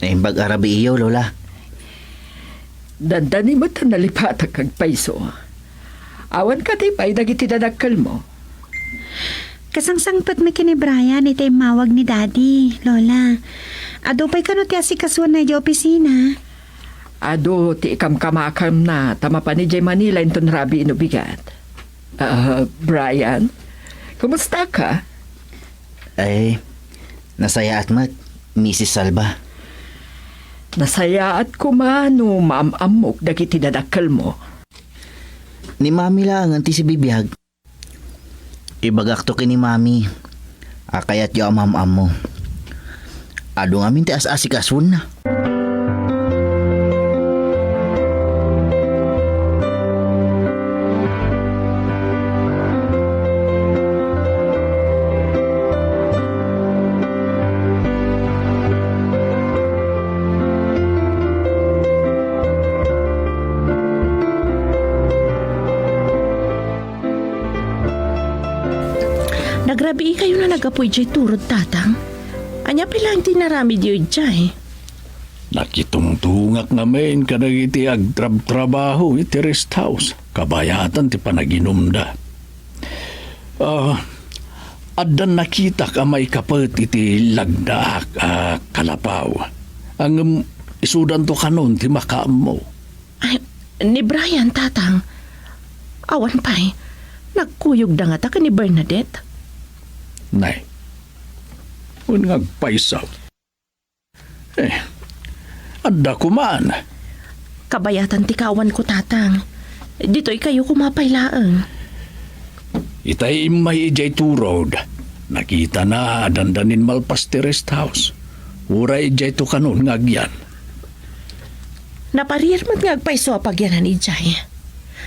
Naimbag a rabii, Lola. Dandani met a nalipatak agpayso. Awan kadi pay dagiti dadakkelmo? Kasangsangpet mi ken ni Brian iti immawag ni Daddy, Lola. Adu pay kano ti asikasuenna idiay opisina? Adu ti ikamkamakamna ta mapan idiay Manila inton rabii no bigat. Ah, Brian, kumusta ka? Ay, nasayaat met, Misis Salva. Nasayaat koma no maam-ammok dagiti dadakkelmo. Ni Mami laengen ti sibibiag. Ibagakto ken ni Mami a kayatyo a maam-ammo. Adu ngamin ti as-asikasuenna. Nagrabii kayo na naggapu idiay turod, Tatang. Ania pay laeng ti inaramidyo idiay? Nakitungtungak ngamin kadagiti agtrabtrabaho iti rest house. Kabayatan ti panaginumda. Ah, addan nakitak a maikapet iti lagdaak a kalapaw. Ngem isudanto kanon ti makaammo. Ay, ni Brian, Tatang. Awan pay, nagkuyogda ngata ken ni Bernadette. Nay, wen nga agpayso. Eh, adda koman. Kabayatan ti kaawanko, Tatang. Ditoy kayo koma pay laeng. Itay immay idiay turod, nakitana a dandanin malpas ti rest house. Uray idiayto kanon nga agyan. Naparir met nga agpayso a pagyanan idiay.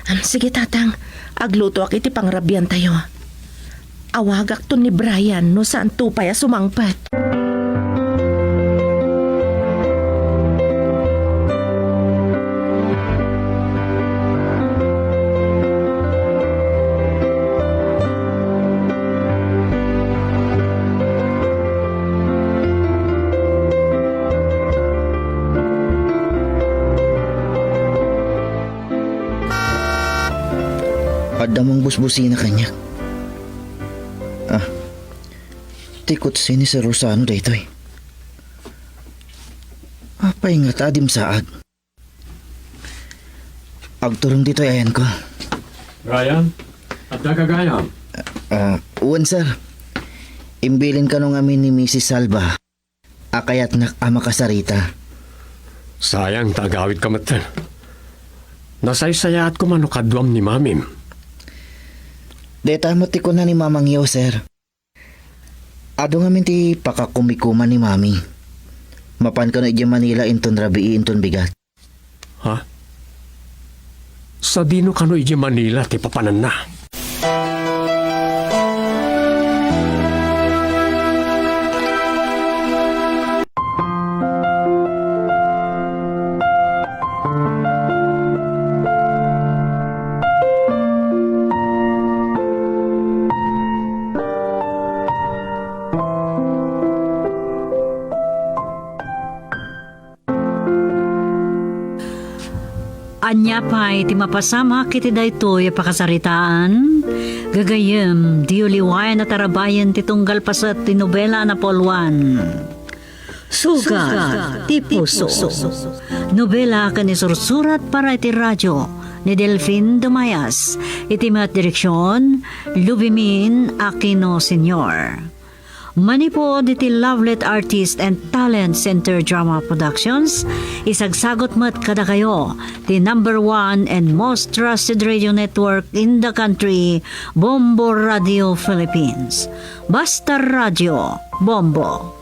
Am, sige, Tatang. Aglutoak iti pangrabiantayo. Awagakton ni Brian no saanto pay a sumangpet. Adda mangbusbusina kaniak. Ah, ti kotse ni Sir Rosano daytoy. Apay ngata a dimsaag? Agturong ditoy ayanko. Brian, adda ka gayam? Ah, wen, sir. Imbilin kano ngamin ni Misis Salva a kayatnak a makasarita. Sayang ta agawidka metten. Nasaysayaat koma no kaduam ni mamim. Dayta met ti kuna ni mamangyo, sir. Adu ngamin ti pakakumikuman ni Mami. Mapan kano idiay Manila inton rabii inton bigat. Ha? Sadino kano idiay Manila ti papananna? Ania pay ti mapasamak iti daytoy a pakasaritaan? Gagayyem, diyo liwayan a tarabayen ti tunggal paset ti nobela a napauloan. Sugat ti Puso. Nobela ken isursurat para iti radio ni Delfin Dumayas. Iti met direksion, Lubimin Aquino Senior. Manipud iti Lovelet Artist and Talent Center Drama Productions, isagsagut met kadakayo ti number one and most trusted radio network in the country, Bombo Radio Philippines. Basta Radio, Bombo.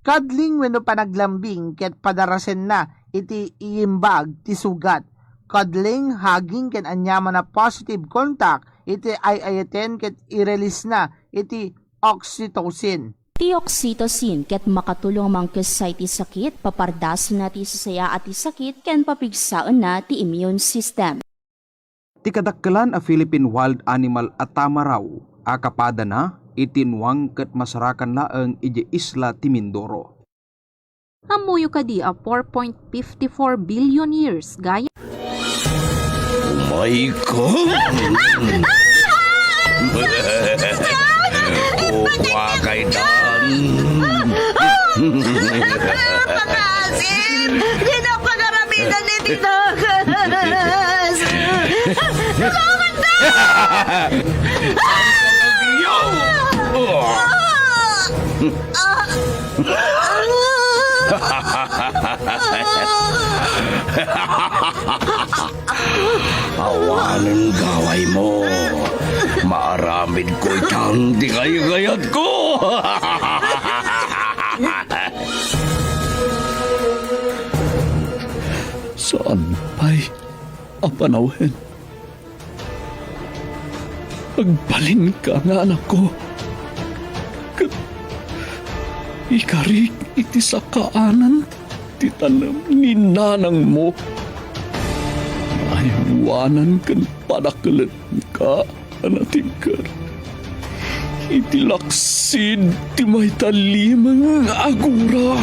Kadling wenno panaglambing ket padarasenna iti iimbag ti sugat. Kadling, haging ken aniaman a positive contact iti ay-ayaten ket i-release-na iti oxytocin. Ti oxytocin ket makatulong a mangkessay ti sakit, papardasenna ti sasayaat ti sakit, ken papigsaenna ti immune system. Ti kadakkelan a Philippine wild animal a tamaraw a kapadana iti nuang ket masarakan laeng idiay isla ti Mindoro. Ammoyo kadi a four point fifty-four billion years gayam? Oh my God! Kukuha kay Dan! Pakasim! Di na pagaramidan ni Titagas! Bakit na? Awanen gawaymo. Maaramidko itan ti kaykayatko. Saan pay a panawen? Agbalinka nga anakko, ket ikarik iti sakaanan ti tanem ni nanangmo. Naaywanan ken padakelenka a natigker iti laksid ti maitalimeng a gura.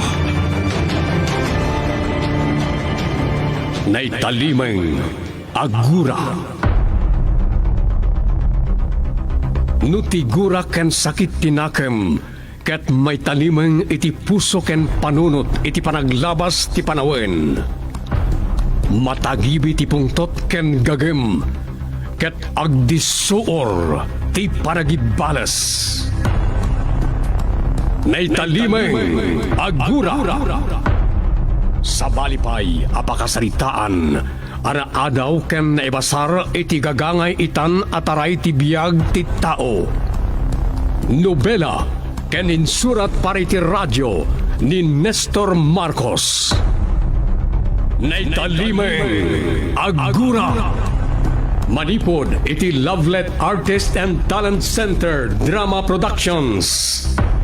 Naitalimeng a gura. No ti gura ken sakit ti nakem ket maitalimeng iti puso ken panunot iti panaglabas ti panawen, matagibi ti pungtot ken gagem, ket agdissuor ti panagibbales. Naitalimeng a gura. Sabali pay a pakasaritaan a naadaw ken naibasar iti gagangay itan a taray ti biag ti tao. Nobela ken insurat para iti radio ni Nestor Marcos. Naitalimeng a gura. Manipud iti Lovelet Artist and Talent Center Drama Productions.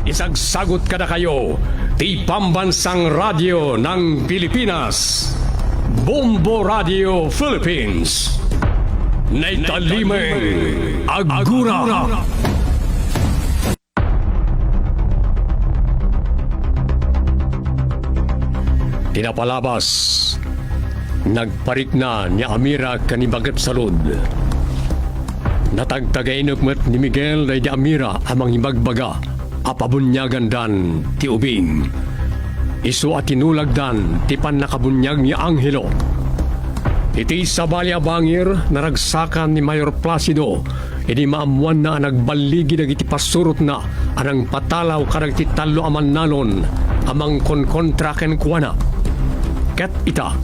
Isagsagut kadakayo ti Pambansang Radyo ng Pilipinas, Bombo Radio Philippines. Naitalimeng a gura. Ti napalabas, nagparikna ni Amira ken ni Baket Salud. Natagtagainep met ni Miguel daydi Amira a mangibagbaga a pabuniagandan ti ubing. Isu a tinulagdan ti pannakabuniag ni Angelo. Iti sabali a bangir, naragsakan ni Mayor Placido idi maammoanna a nagballigi dagiti pasurotna a nangpatalaw kadagiti tallo a mannalon a mangkonkontra kenkuana. Ket ita,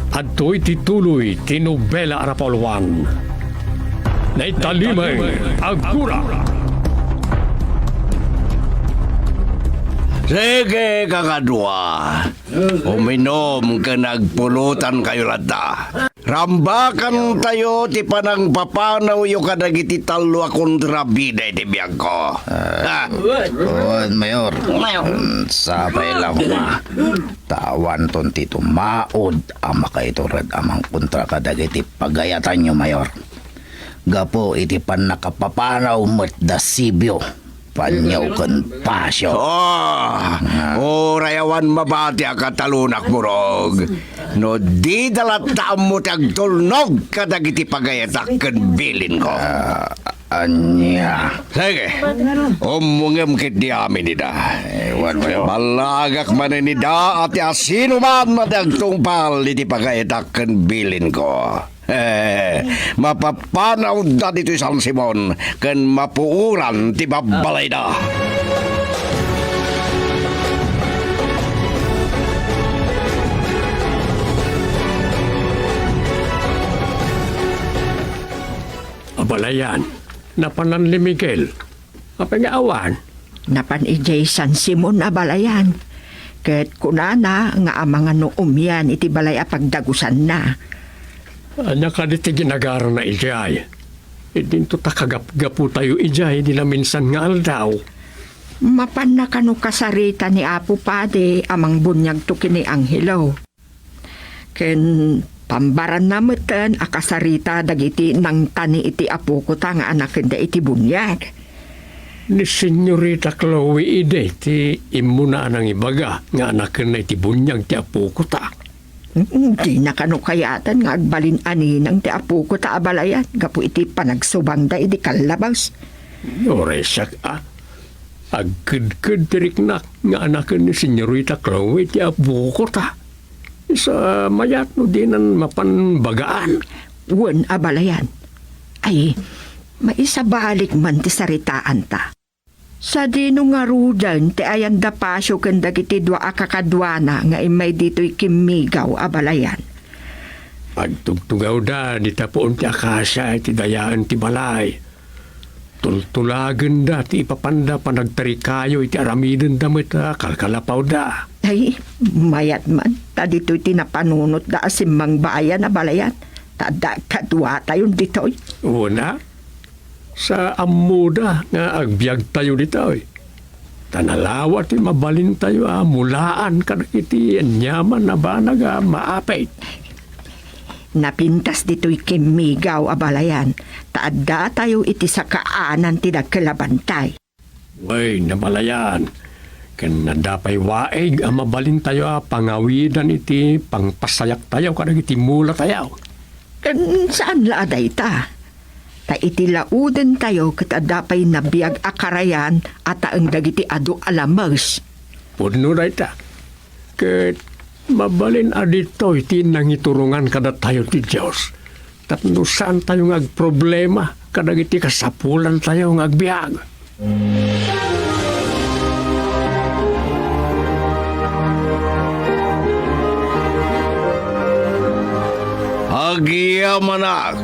adtoy ti tuloy ti nobela a napauluan. Naitalimeng a gura. Sige, kakadua. Uminom ken agpulutankayo latta. Rambakantayo ti panangpapanawyo kadagiti tallo a kontrabida iti biagko. Ah, Ah. Wen, Mayor. Mayor. Mm, sapay la koma. Ta awanton ti tumaud a makaitured a mangkontra kadagiti pagayatanyo, Mayor. Gapu iti pannakapapanaw met da Sibio, Panyaw ken Pasio. Ah, Ah. Uray awan mabati a katalonak, Murog. No dida latta ammo ti agtulnog kadagiti pagayatak ken bilinko. Ah, ania? Sige. Ummongem ketdi amin ida. Eh, wan, wan. Ballagak manen ida a ti asinoman a ti agtungpal iti pagayatak ken bilinko. Eh, mapapanawda ditoy San Simon ken mapuoran ti babbalayda. Abalayan, napanan ni Miguel. Apay nga awan? Napan idiay San Simon a balayan. Ket kunana nga amangan no umian iti balay a pagdagusanna. Ania kadi ti ginagarana idiay? Idinto ta kagapgaputayo idiay di naminsan nga aldaw. Mapanna kano kasarita ni Apo Padi a mangbuniagto ken ni Angelo. Ken pambaranna metten a kasarita dagiti nangtani iti apokota nga anakenda iti buniag. Ni Senyorita Chloe idi ti immuna a nangibaga nga anakenna iti buniag ti apokota. Mm, dina kano kayaten nga agbalin a ninang ti apokota a balayan gapu iti panagsubangda idi kallabas. Uray siak a, agkedked ti riknak nga anaken ni Senyorita Chloe ti apokota. Sa mayat no dinan mapan bagaan. Wen a balayan. Ay, maisabalik man ti saritaanta. Sadino ngaruden ti ayan da Pasio ken dagiti dua a kakaduana nga immay ditoy kimmigaw a balayan? Agtugtugawda dita puon ti akasia iti dayaen ti balay. Tultulagenda ti ipapanda panagtarikayo iti aramidenda met a kalkalapawda. Ay, mayat man, ta ditoy ti napanunotda a simmangbayan a balayan, ta adda kaduatayon ditoy. Una, sa ammoda nga agbiagtayo ditoy. Ta nalawa ti mabalintayo a mulaan kadagiti aniaman a banag a maapit. Napintas ditoy kimmigaw a balayan, ta addatayo iti sakaanan ti dakkel a bantay. Wen a balayan, ken adda pay waig a mabalintayo a pangawidan iti pangpasayaktayo kadagiti mulatayo. Ken saan la a dayta. Ta iti laudentayo ket adda pay nabiag a karayan a taeng dagiti adu a lames. Pudno dayta. Ket mabalin a ditoy ti nangiturongan kadatayo ti Dios tapno saantayo nga agproblema kadagiti kasapulantayo nga agbiag. Agyamanak,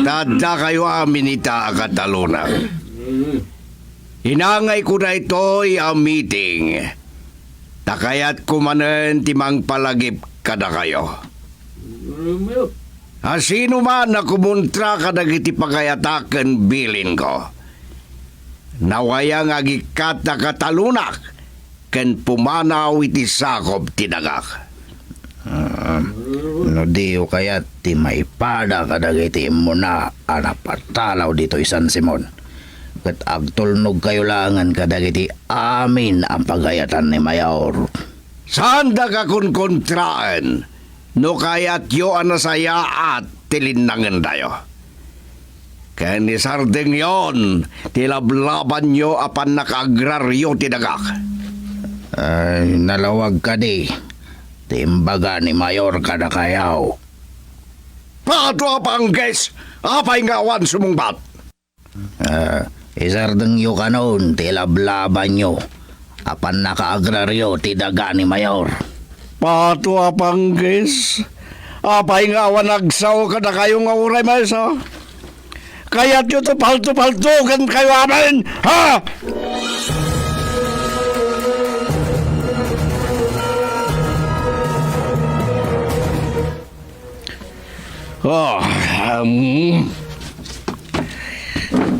ta addakayo amin ita a katalonak. Inangayko daytoy a meeting, ta kayatko manen ti mangpalagip kadakayo. Asino man a kumontra kadagiti pagayatak ken bilinko, nawaya nga agikkat a katalonak ken pumanaw iti sakup ti dagak. Ah, no diyo kayat ti maipada kadagiti immuna a napatalaw ditoy San Simon, ket agtulnogkayo laengen kadagiti amin a pagayatan ni Mayor. Saandak a kunkontraen no kayatyo a nasayaat ti linnangendayo. Ken isardengyon ti lablabanyo a pannakaagraryo ti dagak. Ay, nalawag kadi ti imbaga ni Mayor kadakayo. Pato a panggis! Apay nga awan sumungbat? Ah, isardengyo kanon ti lablabanyo a pannakaagraryo ti daga ni Mayor. Pato a panggis! Apay nga awan agsao kadakayo nga uray maysa? Kayatyo ti palto-paltokenkayo amin, ha? Oh, um,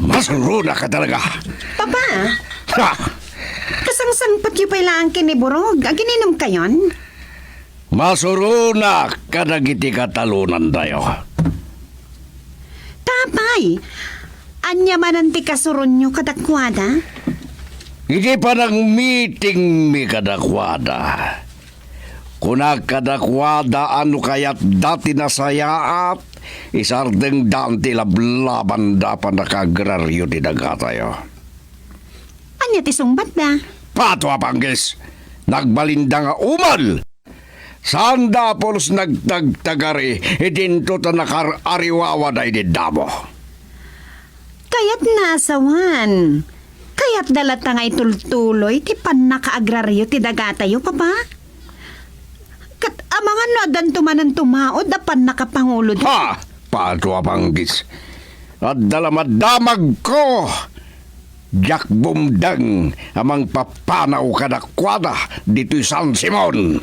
masuronak talaga. Papa, Ha! Kasangsangpatyo pay laeng ken ni Burog. Agininumkayon? Masuronak kadagiti katalonantayo. Apay, ania manen ti kasuronyo kadakuada? Idi panagmitingmi kadakuada, kunak kadakuada a no kayatda ti nasayaat, isardengdan ti lablabanda a pannakaagraryo ti dagatayo. Ania ti sungbatda? Pato a panggis! Nagbalinda nga umel! Saanda a pulos nagtagtagari, idinto ta nakar-ariwawada idi damo. Kayatna a sawen. Kayatda latta nga itultuloy ti pannakaagraryo ti dagatayo, Papa? Ket amangan no addanto manen tumaud a pannakapanguloda. Ha! Pato a panggis! Adda la madamagko! Diak bumdeng a mangpapanaw kadakuada ditoy San Simon.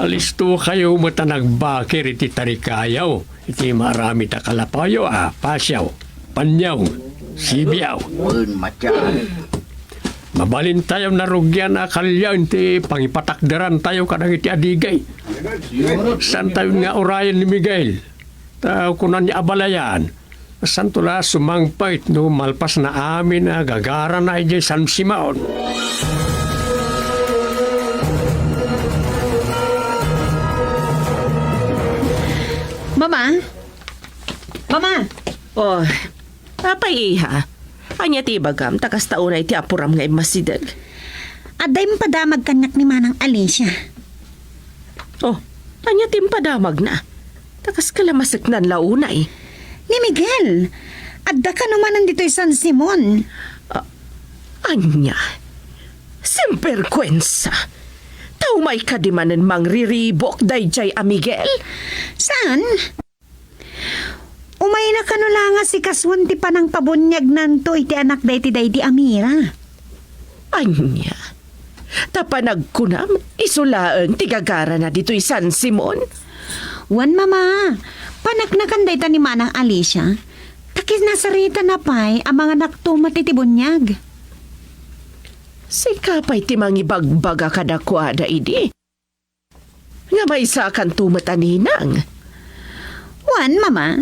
Alistokayo met a nagbakir iti tarikayo iti maaramid a kalapayo a pasiaw, paniaw, sibiaw. Wen, Matias. Mabalintayo narugian a kaliaen ti pangipatakderantayo kadagiti adigay. Saantayo nga urayen ni Miguel. Ta kunana a balayan, saanto la sumangpet no malpasna amin a gagarana idiay San Simon. Mama? Mama? Oh, apay, iha? Ania ti ibagam ta kasta unay ti apuram nga immasideg? Adda impadamag kaniak ni Manang Alicia. Oh, ania ti impadamagna? Ta kaskala maseknan la unay. Ni Miguel, adda kano manen ditoy San Simon. Ah, ania? Simperkuensa! Ta umay kadi manen mangriribuk daydiay a Miguel? Saan? Umayna kano la nga sikasuan ti panangpabuniagnanto iti anak daydi daydi a Mira. Ania? Ta panagkunam, isu laeng ti gagarana ditoy San Simon? Wen, Mama. Panaknakan dayta ni Manang Alicia. Ta kinasaritana pay a manganakto met iti buniag. Sika pay ti mangibagbaga kadakuada idi? Nga maysakanto met a ninang. Wen, Mama,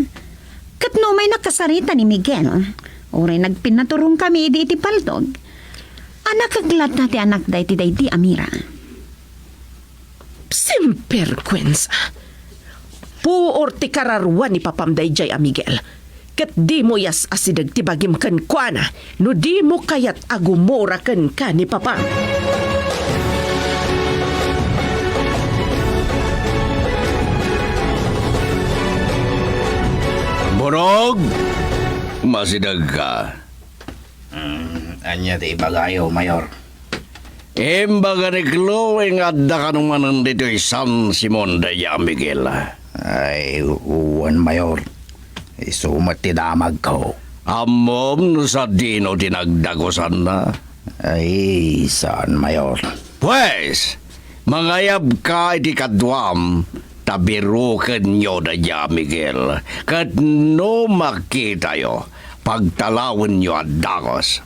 ket no umay nakasarita ni Miguel, uray nagpinnaturongkami idi iti paltog, a nakeklatna ti anak daydi daydi a Mira. Simperkuensa! Puor ti kararuan ni papam daydiay a Miguel. Ket dimo iyas-asideg ti bagim kenkuana no dimo kayat a gumura kenka ni papa. Burog, masidegka. Hmm, ania ti ibagayo, Mayor? Imbaga ni Chloe nga adda kano manen ditoy San Simon daydi a Miguel. Ay, wen, Mayor. Isu met ti damagko. Ammom no sadino ti nagdagusanna? Ay, saan, Mayor. Pues, mangayabka iti kaduam, ta birokenyo daydi a Miguel. Ket no makitayo, pagtalawenyo a dagus.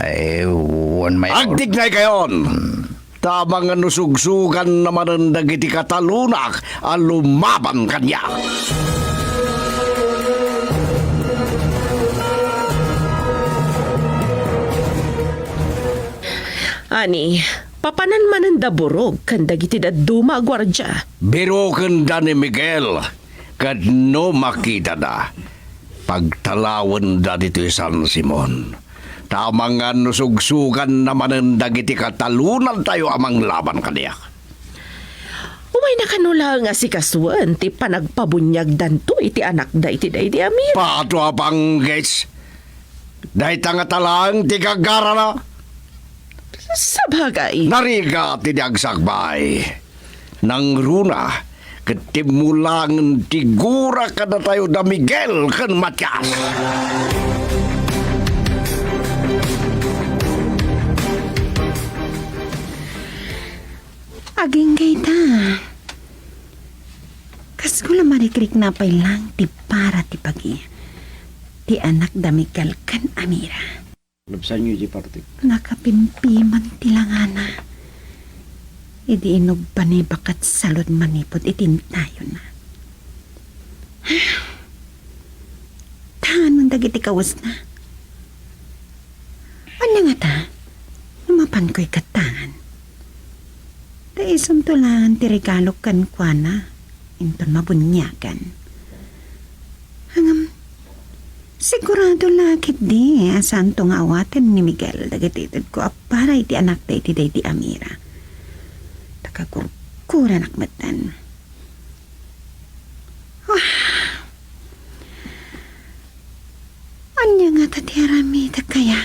Ay, wen, Mayor. Agtignaykayon! Hmm. Ta amangan no sugsuganna manen dagiti katalonak a lumaban kaniak. Ani, papanan manen da Burog ken dagiti dadduma a guardia. Birokenda ni Miguel. Ket no makitada, pagtalawenda ditoy San Simon. Ta amangan no sugsuganna manen dagiti katalonantayo a manglaban kaniak. Umayna kano laeng a sikasuen ti panagpabuniagdanto iti anakda iti daydi a Mira. Pato a panggis! Dayta ngata laeng ti gagarana. Sabagay. Narigat ti agsakbay. Nangruna ket timmulangen ti gura kadatayo da Miguel ken Matias. Agingga ita. Kas ko la marikrikna pay lang ti para ti pagi ti anak da Miguel ken Amira. Nabsanyo di partik. Nakapimpiman ti langana. Idi inubba ni bakat salud manipud iti intayonna. Tanon dagiti kawesna. Ania ngata no mapankoy gattangan? Ta isunto laeng ti regalok kenkuana inton mabuniagan. Ngem, sigurado la ketdi a saanto nga awaten ni Miguel dagiti itedko a para iti anakda iti daydi a Mira. Ta kagurguranak metten. Ah, ania ngata ti aramidek kaya?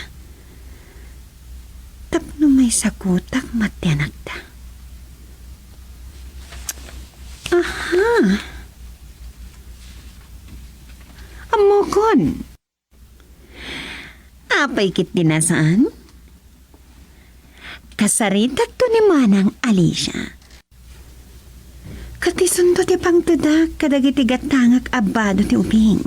Tapno maisagutak met ti anakda. Aha. Ammokon. Apay ketdi a saan? Kasaritakto ni Manang Alicia. Ket isunto ti pangtedak kadagiti gatangak a bado ti ubing.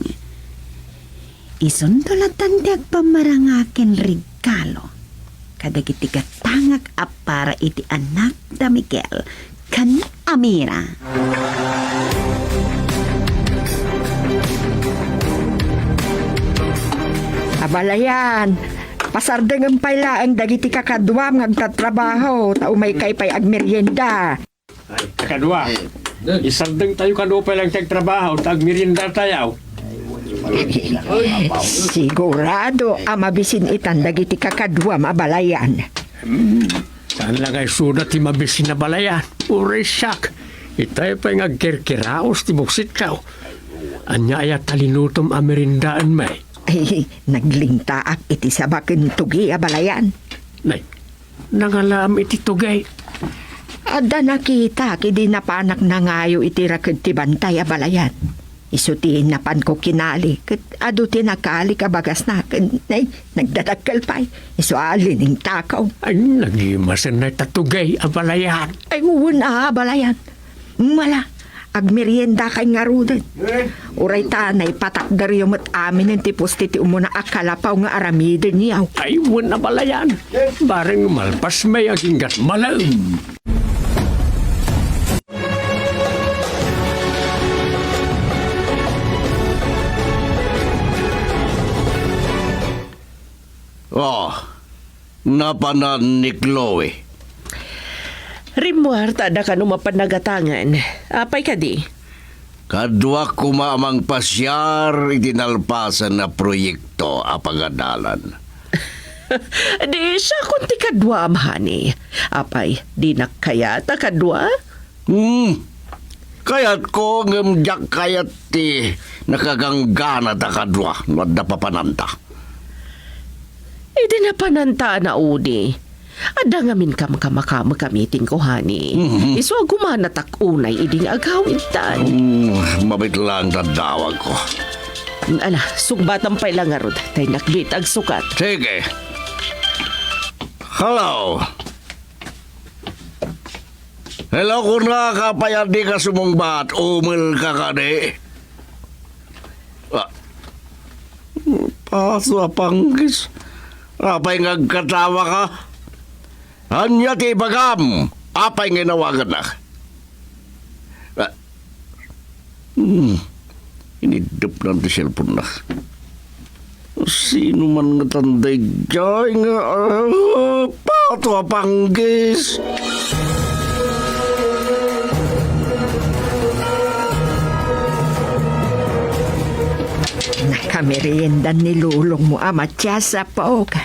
Isunto lattan ti agpammaranga ken regalo kadagiti gatangak a para iti anak da Miguel ken Amira. Abalayan, pasardengem pay laeng dagiti kakaduam nga agtatrabaho, ta umaykay pay agmerienda. Kakadua, isardengtayo kano pay lang ti agtrabaho, ta agmeriendatayo. Sigurado a mabisin itan dagiti kakaduam a balayan. Hmm, saan la nga isuda ti mabisin a balayan? Uray siak, itay pay nga agkirkiraos ti buksitko. Ania aya ta linutom a meriendaen, May? Ay, naglingtaak iti saba ken tugi a balayan. Nay, nangalaam iti tugi. Adda nakitak idi napanak nangayo iti raked ti bantay a balayan. Isu ti napanko kinali, ket adu ti nakalik a bagasna, ken, nay, nagdadakkel pay. Isu a liningtakaw. Ay, nagimasen nay ta tugi a balayan. Ay, wen a balayan. Mala, agmeriendakay ngaruden. Uray ta naipatakderyo met aminen ti pusti ti umuna a kalapaw nga aramidenyo. Ay, wen a balayan. Bareng malpas may aginggat malem. Oh, napanan ni Chloe. Rimmuar ta adda kano mapan nagatangan. Apay kadi? Kaduak koma a mangpasiar iti nalpasen a proyekto a pagadalan. Di siakon ti kaduam, honey. Apay, dinak kayat a kadua? Hmm. Kayatko, ngem diak kayat ti nakaganggana ta kadua no adda papananta. Idi napananta a naudi, adda ngamin kamkamaka met a meeting ko, honey. Mhm. Isu a gumanatak unay idi nga agawidtan. Hmm, mabit lang ti addawagko. Ala, sungbatam pay la ngarud, ta innak dita agsukat. Sige. Hello. Hello, kunak, apay a dika sumungbat? Umelka kadi? Ah. Paso a panggis. Apay nga agkatawaka? Ania ti ibagam? Apay nga inawagannak? Ah. Hmm. Iniddepna ti cellphone-na. Sino man ngatan daydiay nga, ah, pato a panggis? Nakamerienda ni lolongmo a Matias, apok.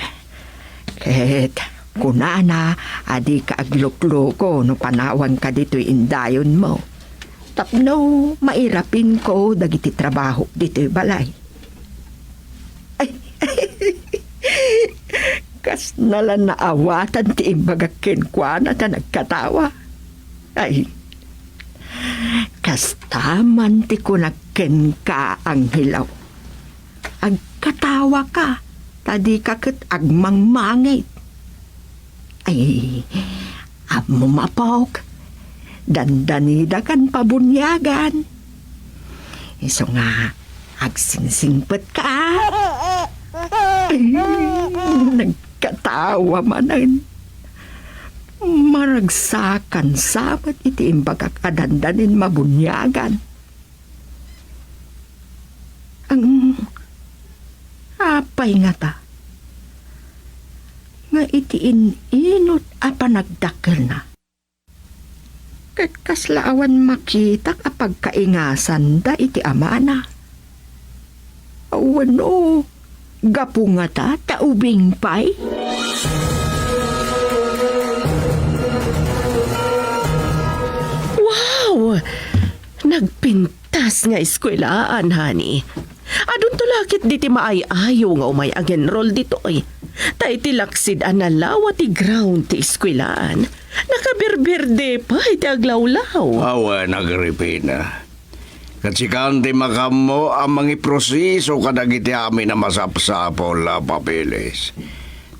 Ket kunana a dika aglukluko no panawanka ditoy indayonmo. Tapno mairapinko dagiti trabahok ditoy balay. Ay, kasna la naawatan ti imbagak kenkuana ta nagkatawa. Ay, kasta man ti kunak kenka, Angelo. Agkatawaka, ta dika ket agmangmangit. Ay, ammom, apok, dandanidakan pabuniagan. Isu nga agsingsingpetka. Ay, nagkatawa manen. Maragsakan sa met iti imbagak a dandanin mabuniagan. Ang apay ngata nga iti in-inut a panagdakkelna, ket kasla awan makitak a pagkaingasanda iti amana. Wenno, gapu ngata ta ubing pay? Wow! Nagpintas nga eskuelaan, honey. Adunto la ket ditoy maay-ayo nga umay ag-enroll ditoy. Ta iti laksid a nalawa ti ground ti eskuelaan, nakabirbirdi pay ti aglawlaw. Awan, Agripina. Ket sikan ti makaammo a mangiproseso kadagiti amin a masapsapul a papeles.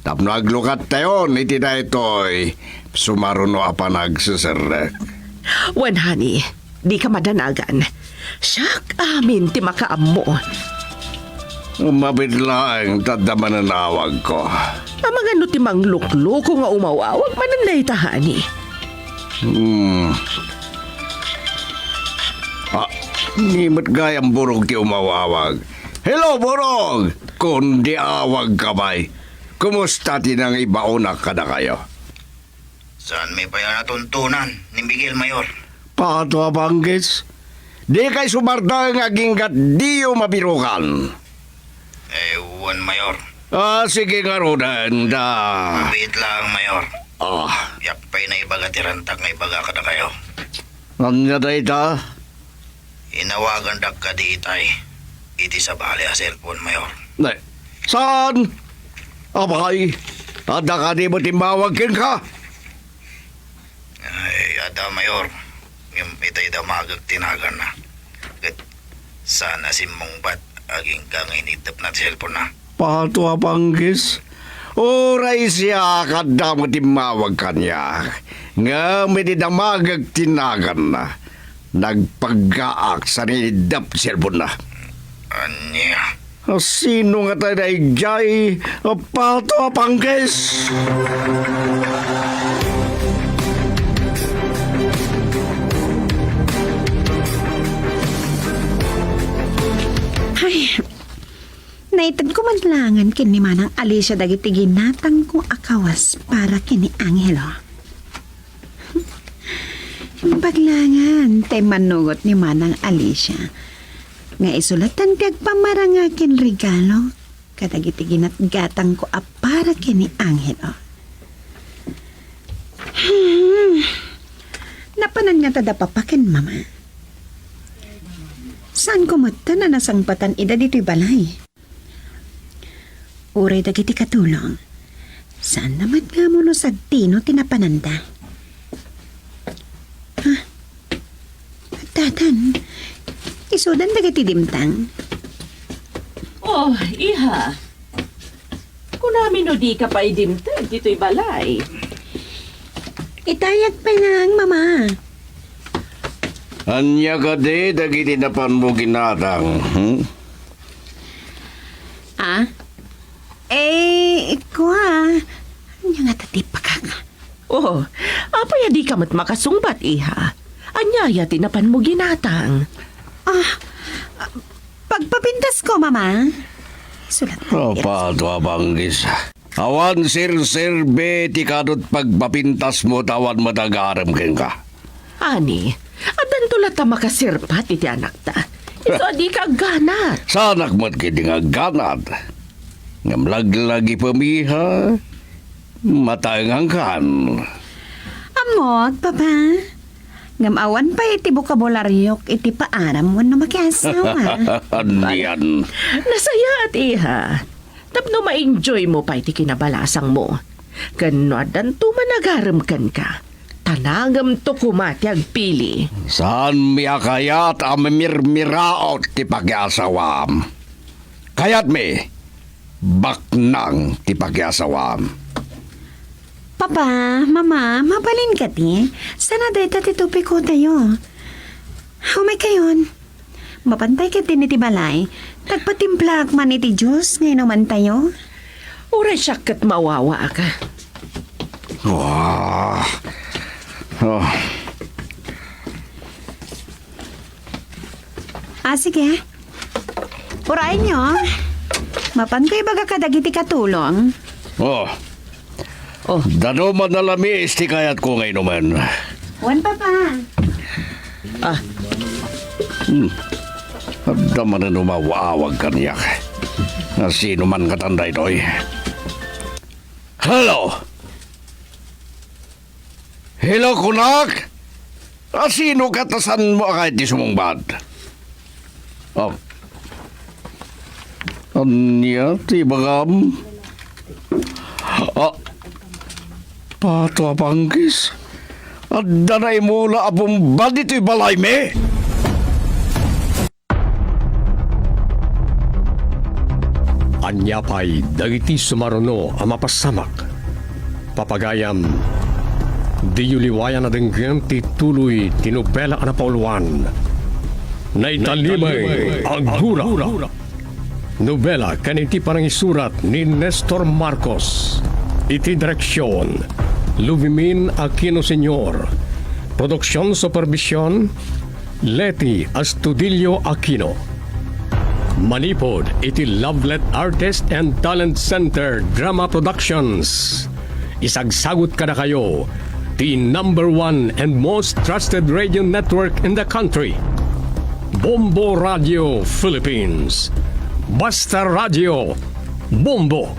Tapno aglukattayon iti daytoy sumaruno a panagseserrek. Wen, honey, dika madanagan. Siak amin ti makaammo. Mabiit laeng ta adda manen awagko. Amangan no ti manglukloko nga umaw-awag manen dayta, honey? Hmm. Ah, ni met gayam Burog ti umaw-awag. Hello, Burog! Kundi awagka pay. Kumusta ti nangibaonak kadakayo? Saanmi pay a natuntunan ni Miguel, Mayor. Pato a Panggis, dikay sumardeng aginggat diyo mabirukan. Eh, wen, Mayor. Ah, sige ngaruden, da. Mabiit laeng, Mayor. Ah. Diak pay naibaga ti rantak nga ibaga kadakayo. Ania dayta? Inawagandak kadi itay iti sabali a cellphone, Mayor. Ne, saan? Apay, adda kadi met immawag kenka? Ay, adda, Mayor. Ngem itay damagek ti naganna. Ket saan a simmungbat agingga nga iniddepna ti cellphone-na. Pato a Panggis, uray siak, adda met immawag kaniak. Ngem idi damagek ti naganna, nagpaggaak sa iniddep ti cellphone-na. Ania? Sino ngata daydiay a Pato a Panggis? Ay, naitedko man langen ken ni Manang Alicia dagiti ginatangko a kawas para ken ni Angelo. Imbag langen ti immanugot ni Manang Alicia nga isu latta ti agpamaranga ken regalo kadagiti ginatgatangko a para ken ni Angelo. Hmm. Napanan ngata da Papa ken Mama? Saanko metten a nasangpatan ida ditoy balay. Uray dagiti katulong, saanna met nga ammo no sadino ti napananda. Ah, addan, isudan dagiti dimtang. Oh, iha. Kunami no dika pay dimteng ditoy balay. Itayag pay laeng, Mama. Ania kadi dagiti napanmo ginatang, hmm? Ah? Eh, kua, ania ngata ti pakaka? Oh, apay a dika met makasungbat, iha? Ania aya ti napanmo ginatang? Ah, pagpapintasko, Mama. Isulat mo. Apato a Panggis. Awan serserbi ti kadut pagpapintasmo ta awan met agarem kenka. Ani, addanto latta makasirpat iti anakta. Isu a dika agganat. Saanak met ketdi nga agganat. Ngem laglagipem, iha, mataengankan. Ammok, Papa. Ngem awan pay iti bokabulariok iti paaram wenno makiasawa. Anian? Nasayaat, iha. Tapno ma-enjoy mo pay ti kinabalasangmo. Ken no addanto man agarem kenka, ta nangemto koma ti agpili. Saanmi a kayat a mamirmiraot ti pakiasawam. Kayatmi, baknang ti pakiasawam. Papa, Mama, mapa Alin kadi? Sana dayta ti topikotayo. Umaykayon. Mapantay ketdin iti balay. Nagpatimplaak man iti juice nga inumantayo. Uray siak ket mawawaak. Ah. Ah. Ah, sige. Urayenyo. Mapanko ibaga kadagiti katulong. Oh. Oh. Danuman a lamis ti kayatko nga inumen. Wen, Papa. Ah. Hmm. Adda manen umaw-awag kaniak. Nga sino man ngatan daytoy? Hello? Hello, kunak? A, sino ket ta saanmo a kayat ti sumungbat? Oh. Ania ti ibagam? Ah, Pato a Panggis? Adda naimula a bomba ditoy balaymi? Ania pay dagiti sumaruno a mapasamak? Papagayam, diyo liwayan a denggen ti tuloy ti nobela a napauluan. Naitalibay a Gura. Nobela ken iti panangisurat ni Nestor Marcos. Iti direksion, Luvimin Aquino Senior. Produksion supervision, Leti Astudillo Aquino. Manipud iti Lovelet Artist and Talent Center Drama Productions. Isagsagut kadakayo ti number one and most trusted radio network in the country, Bombo Radio Philippines. Basta Radio, Bombo!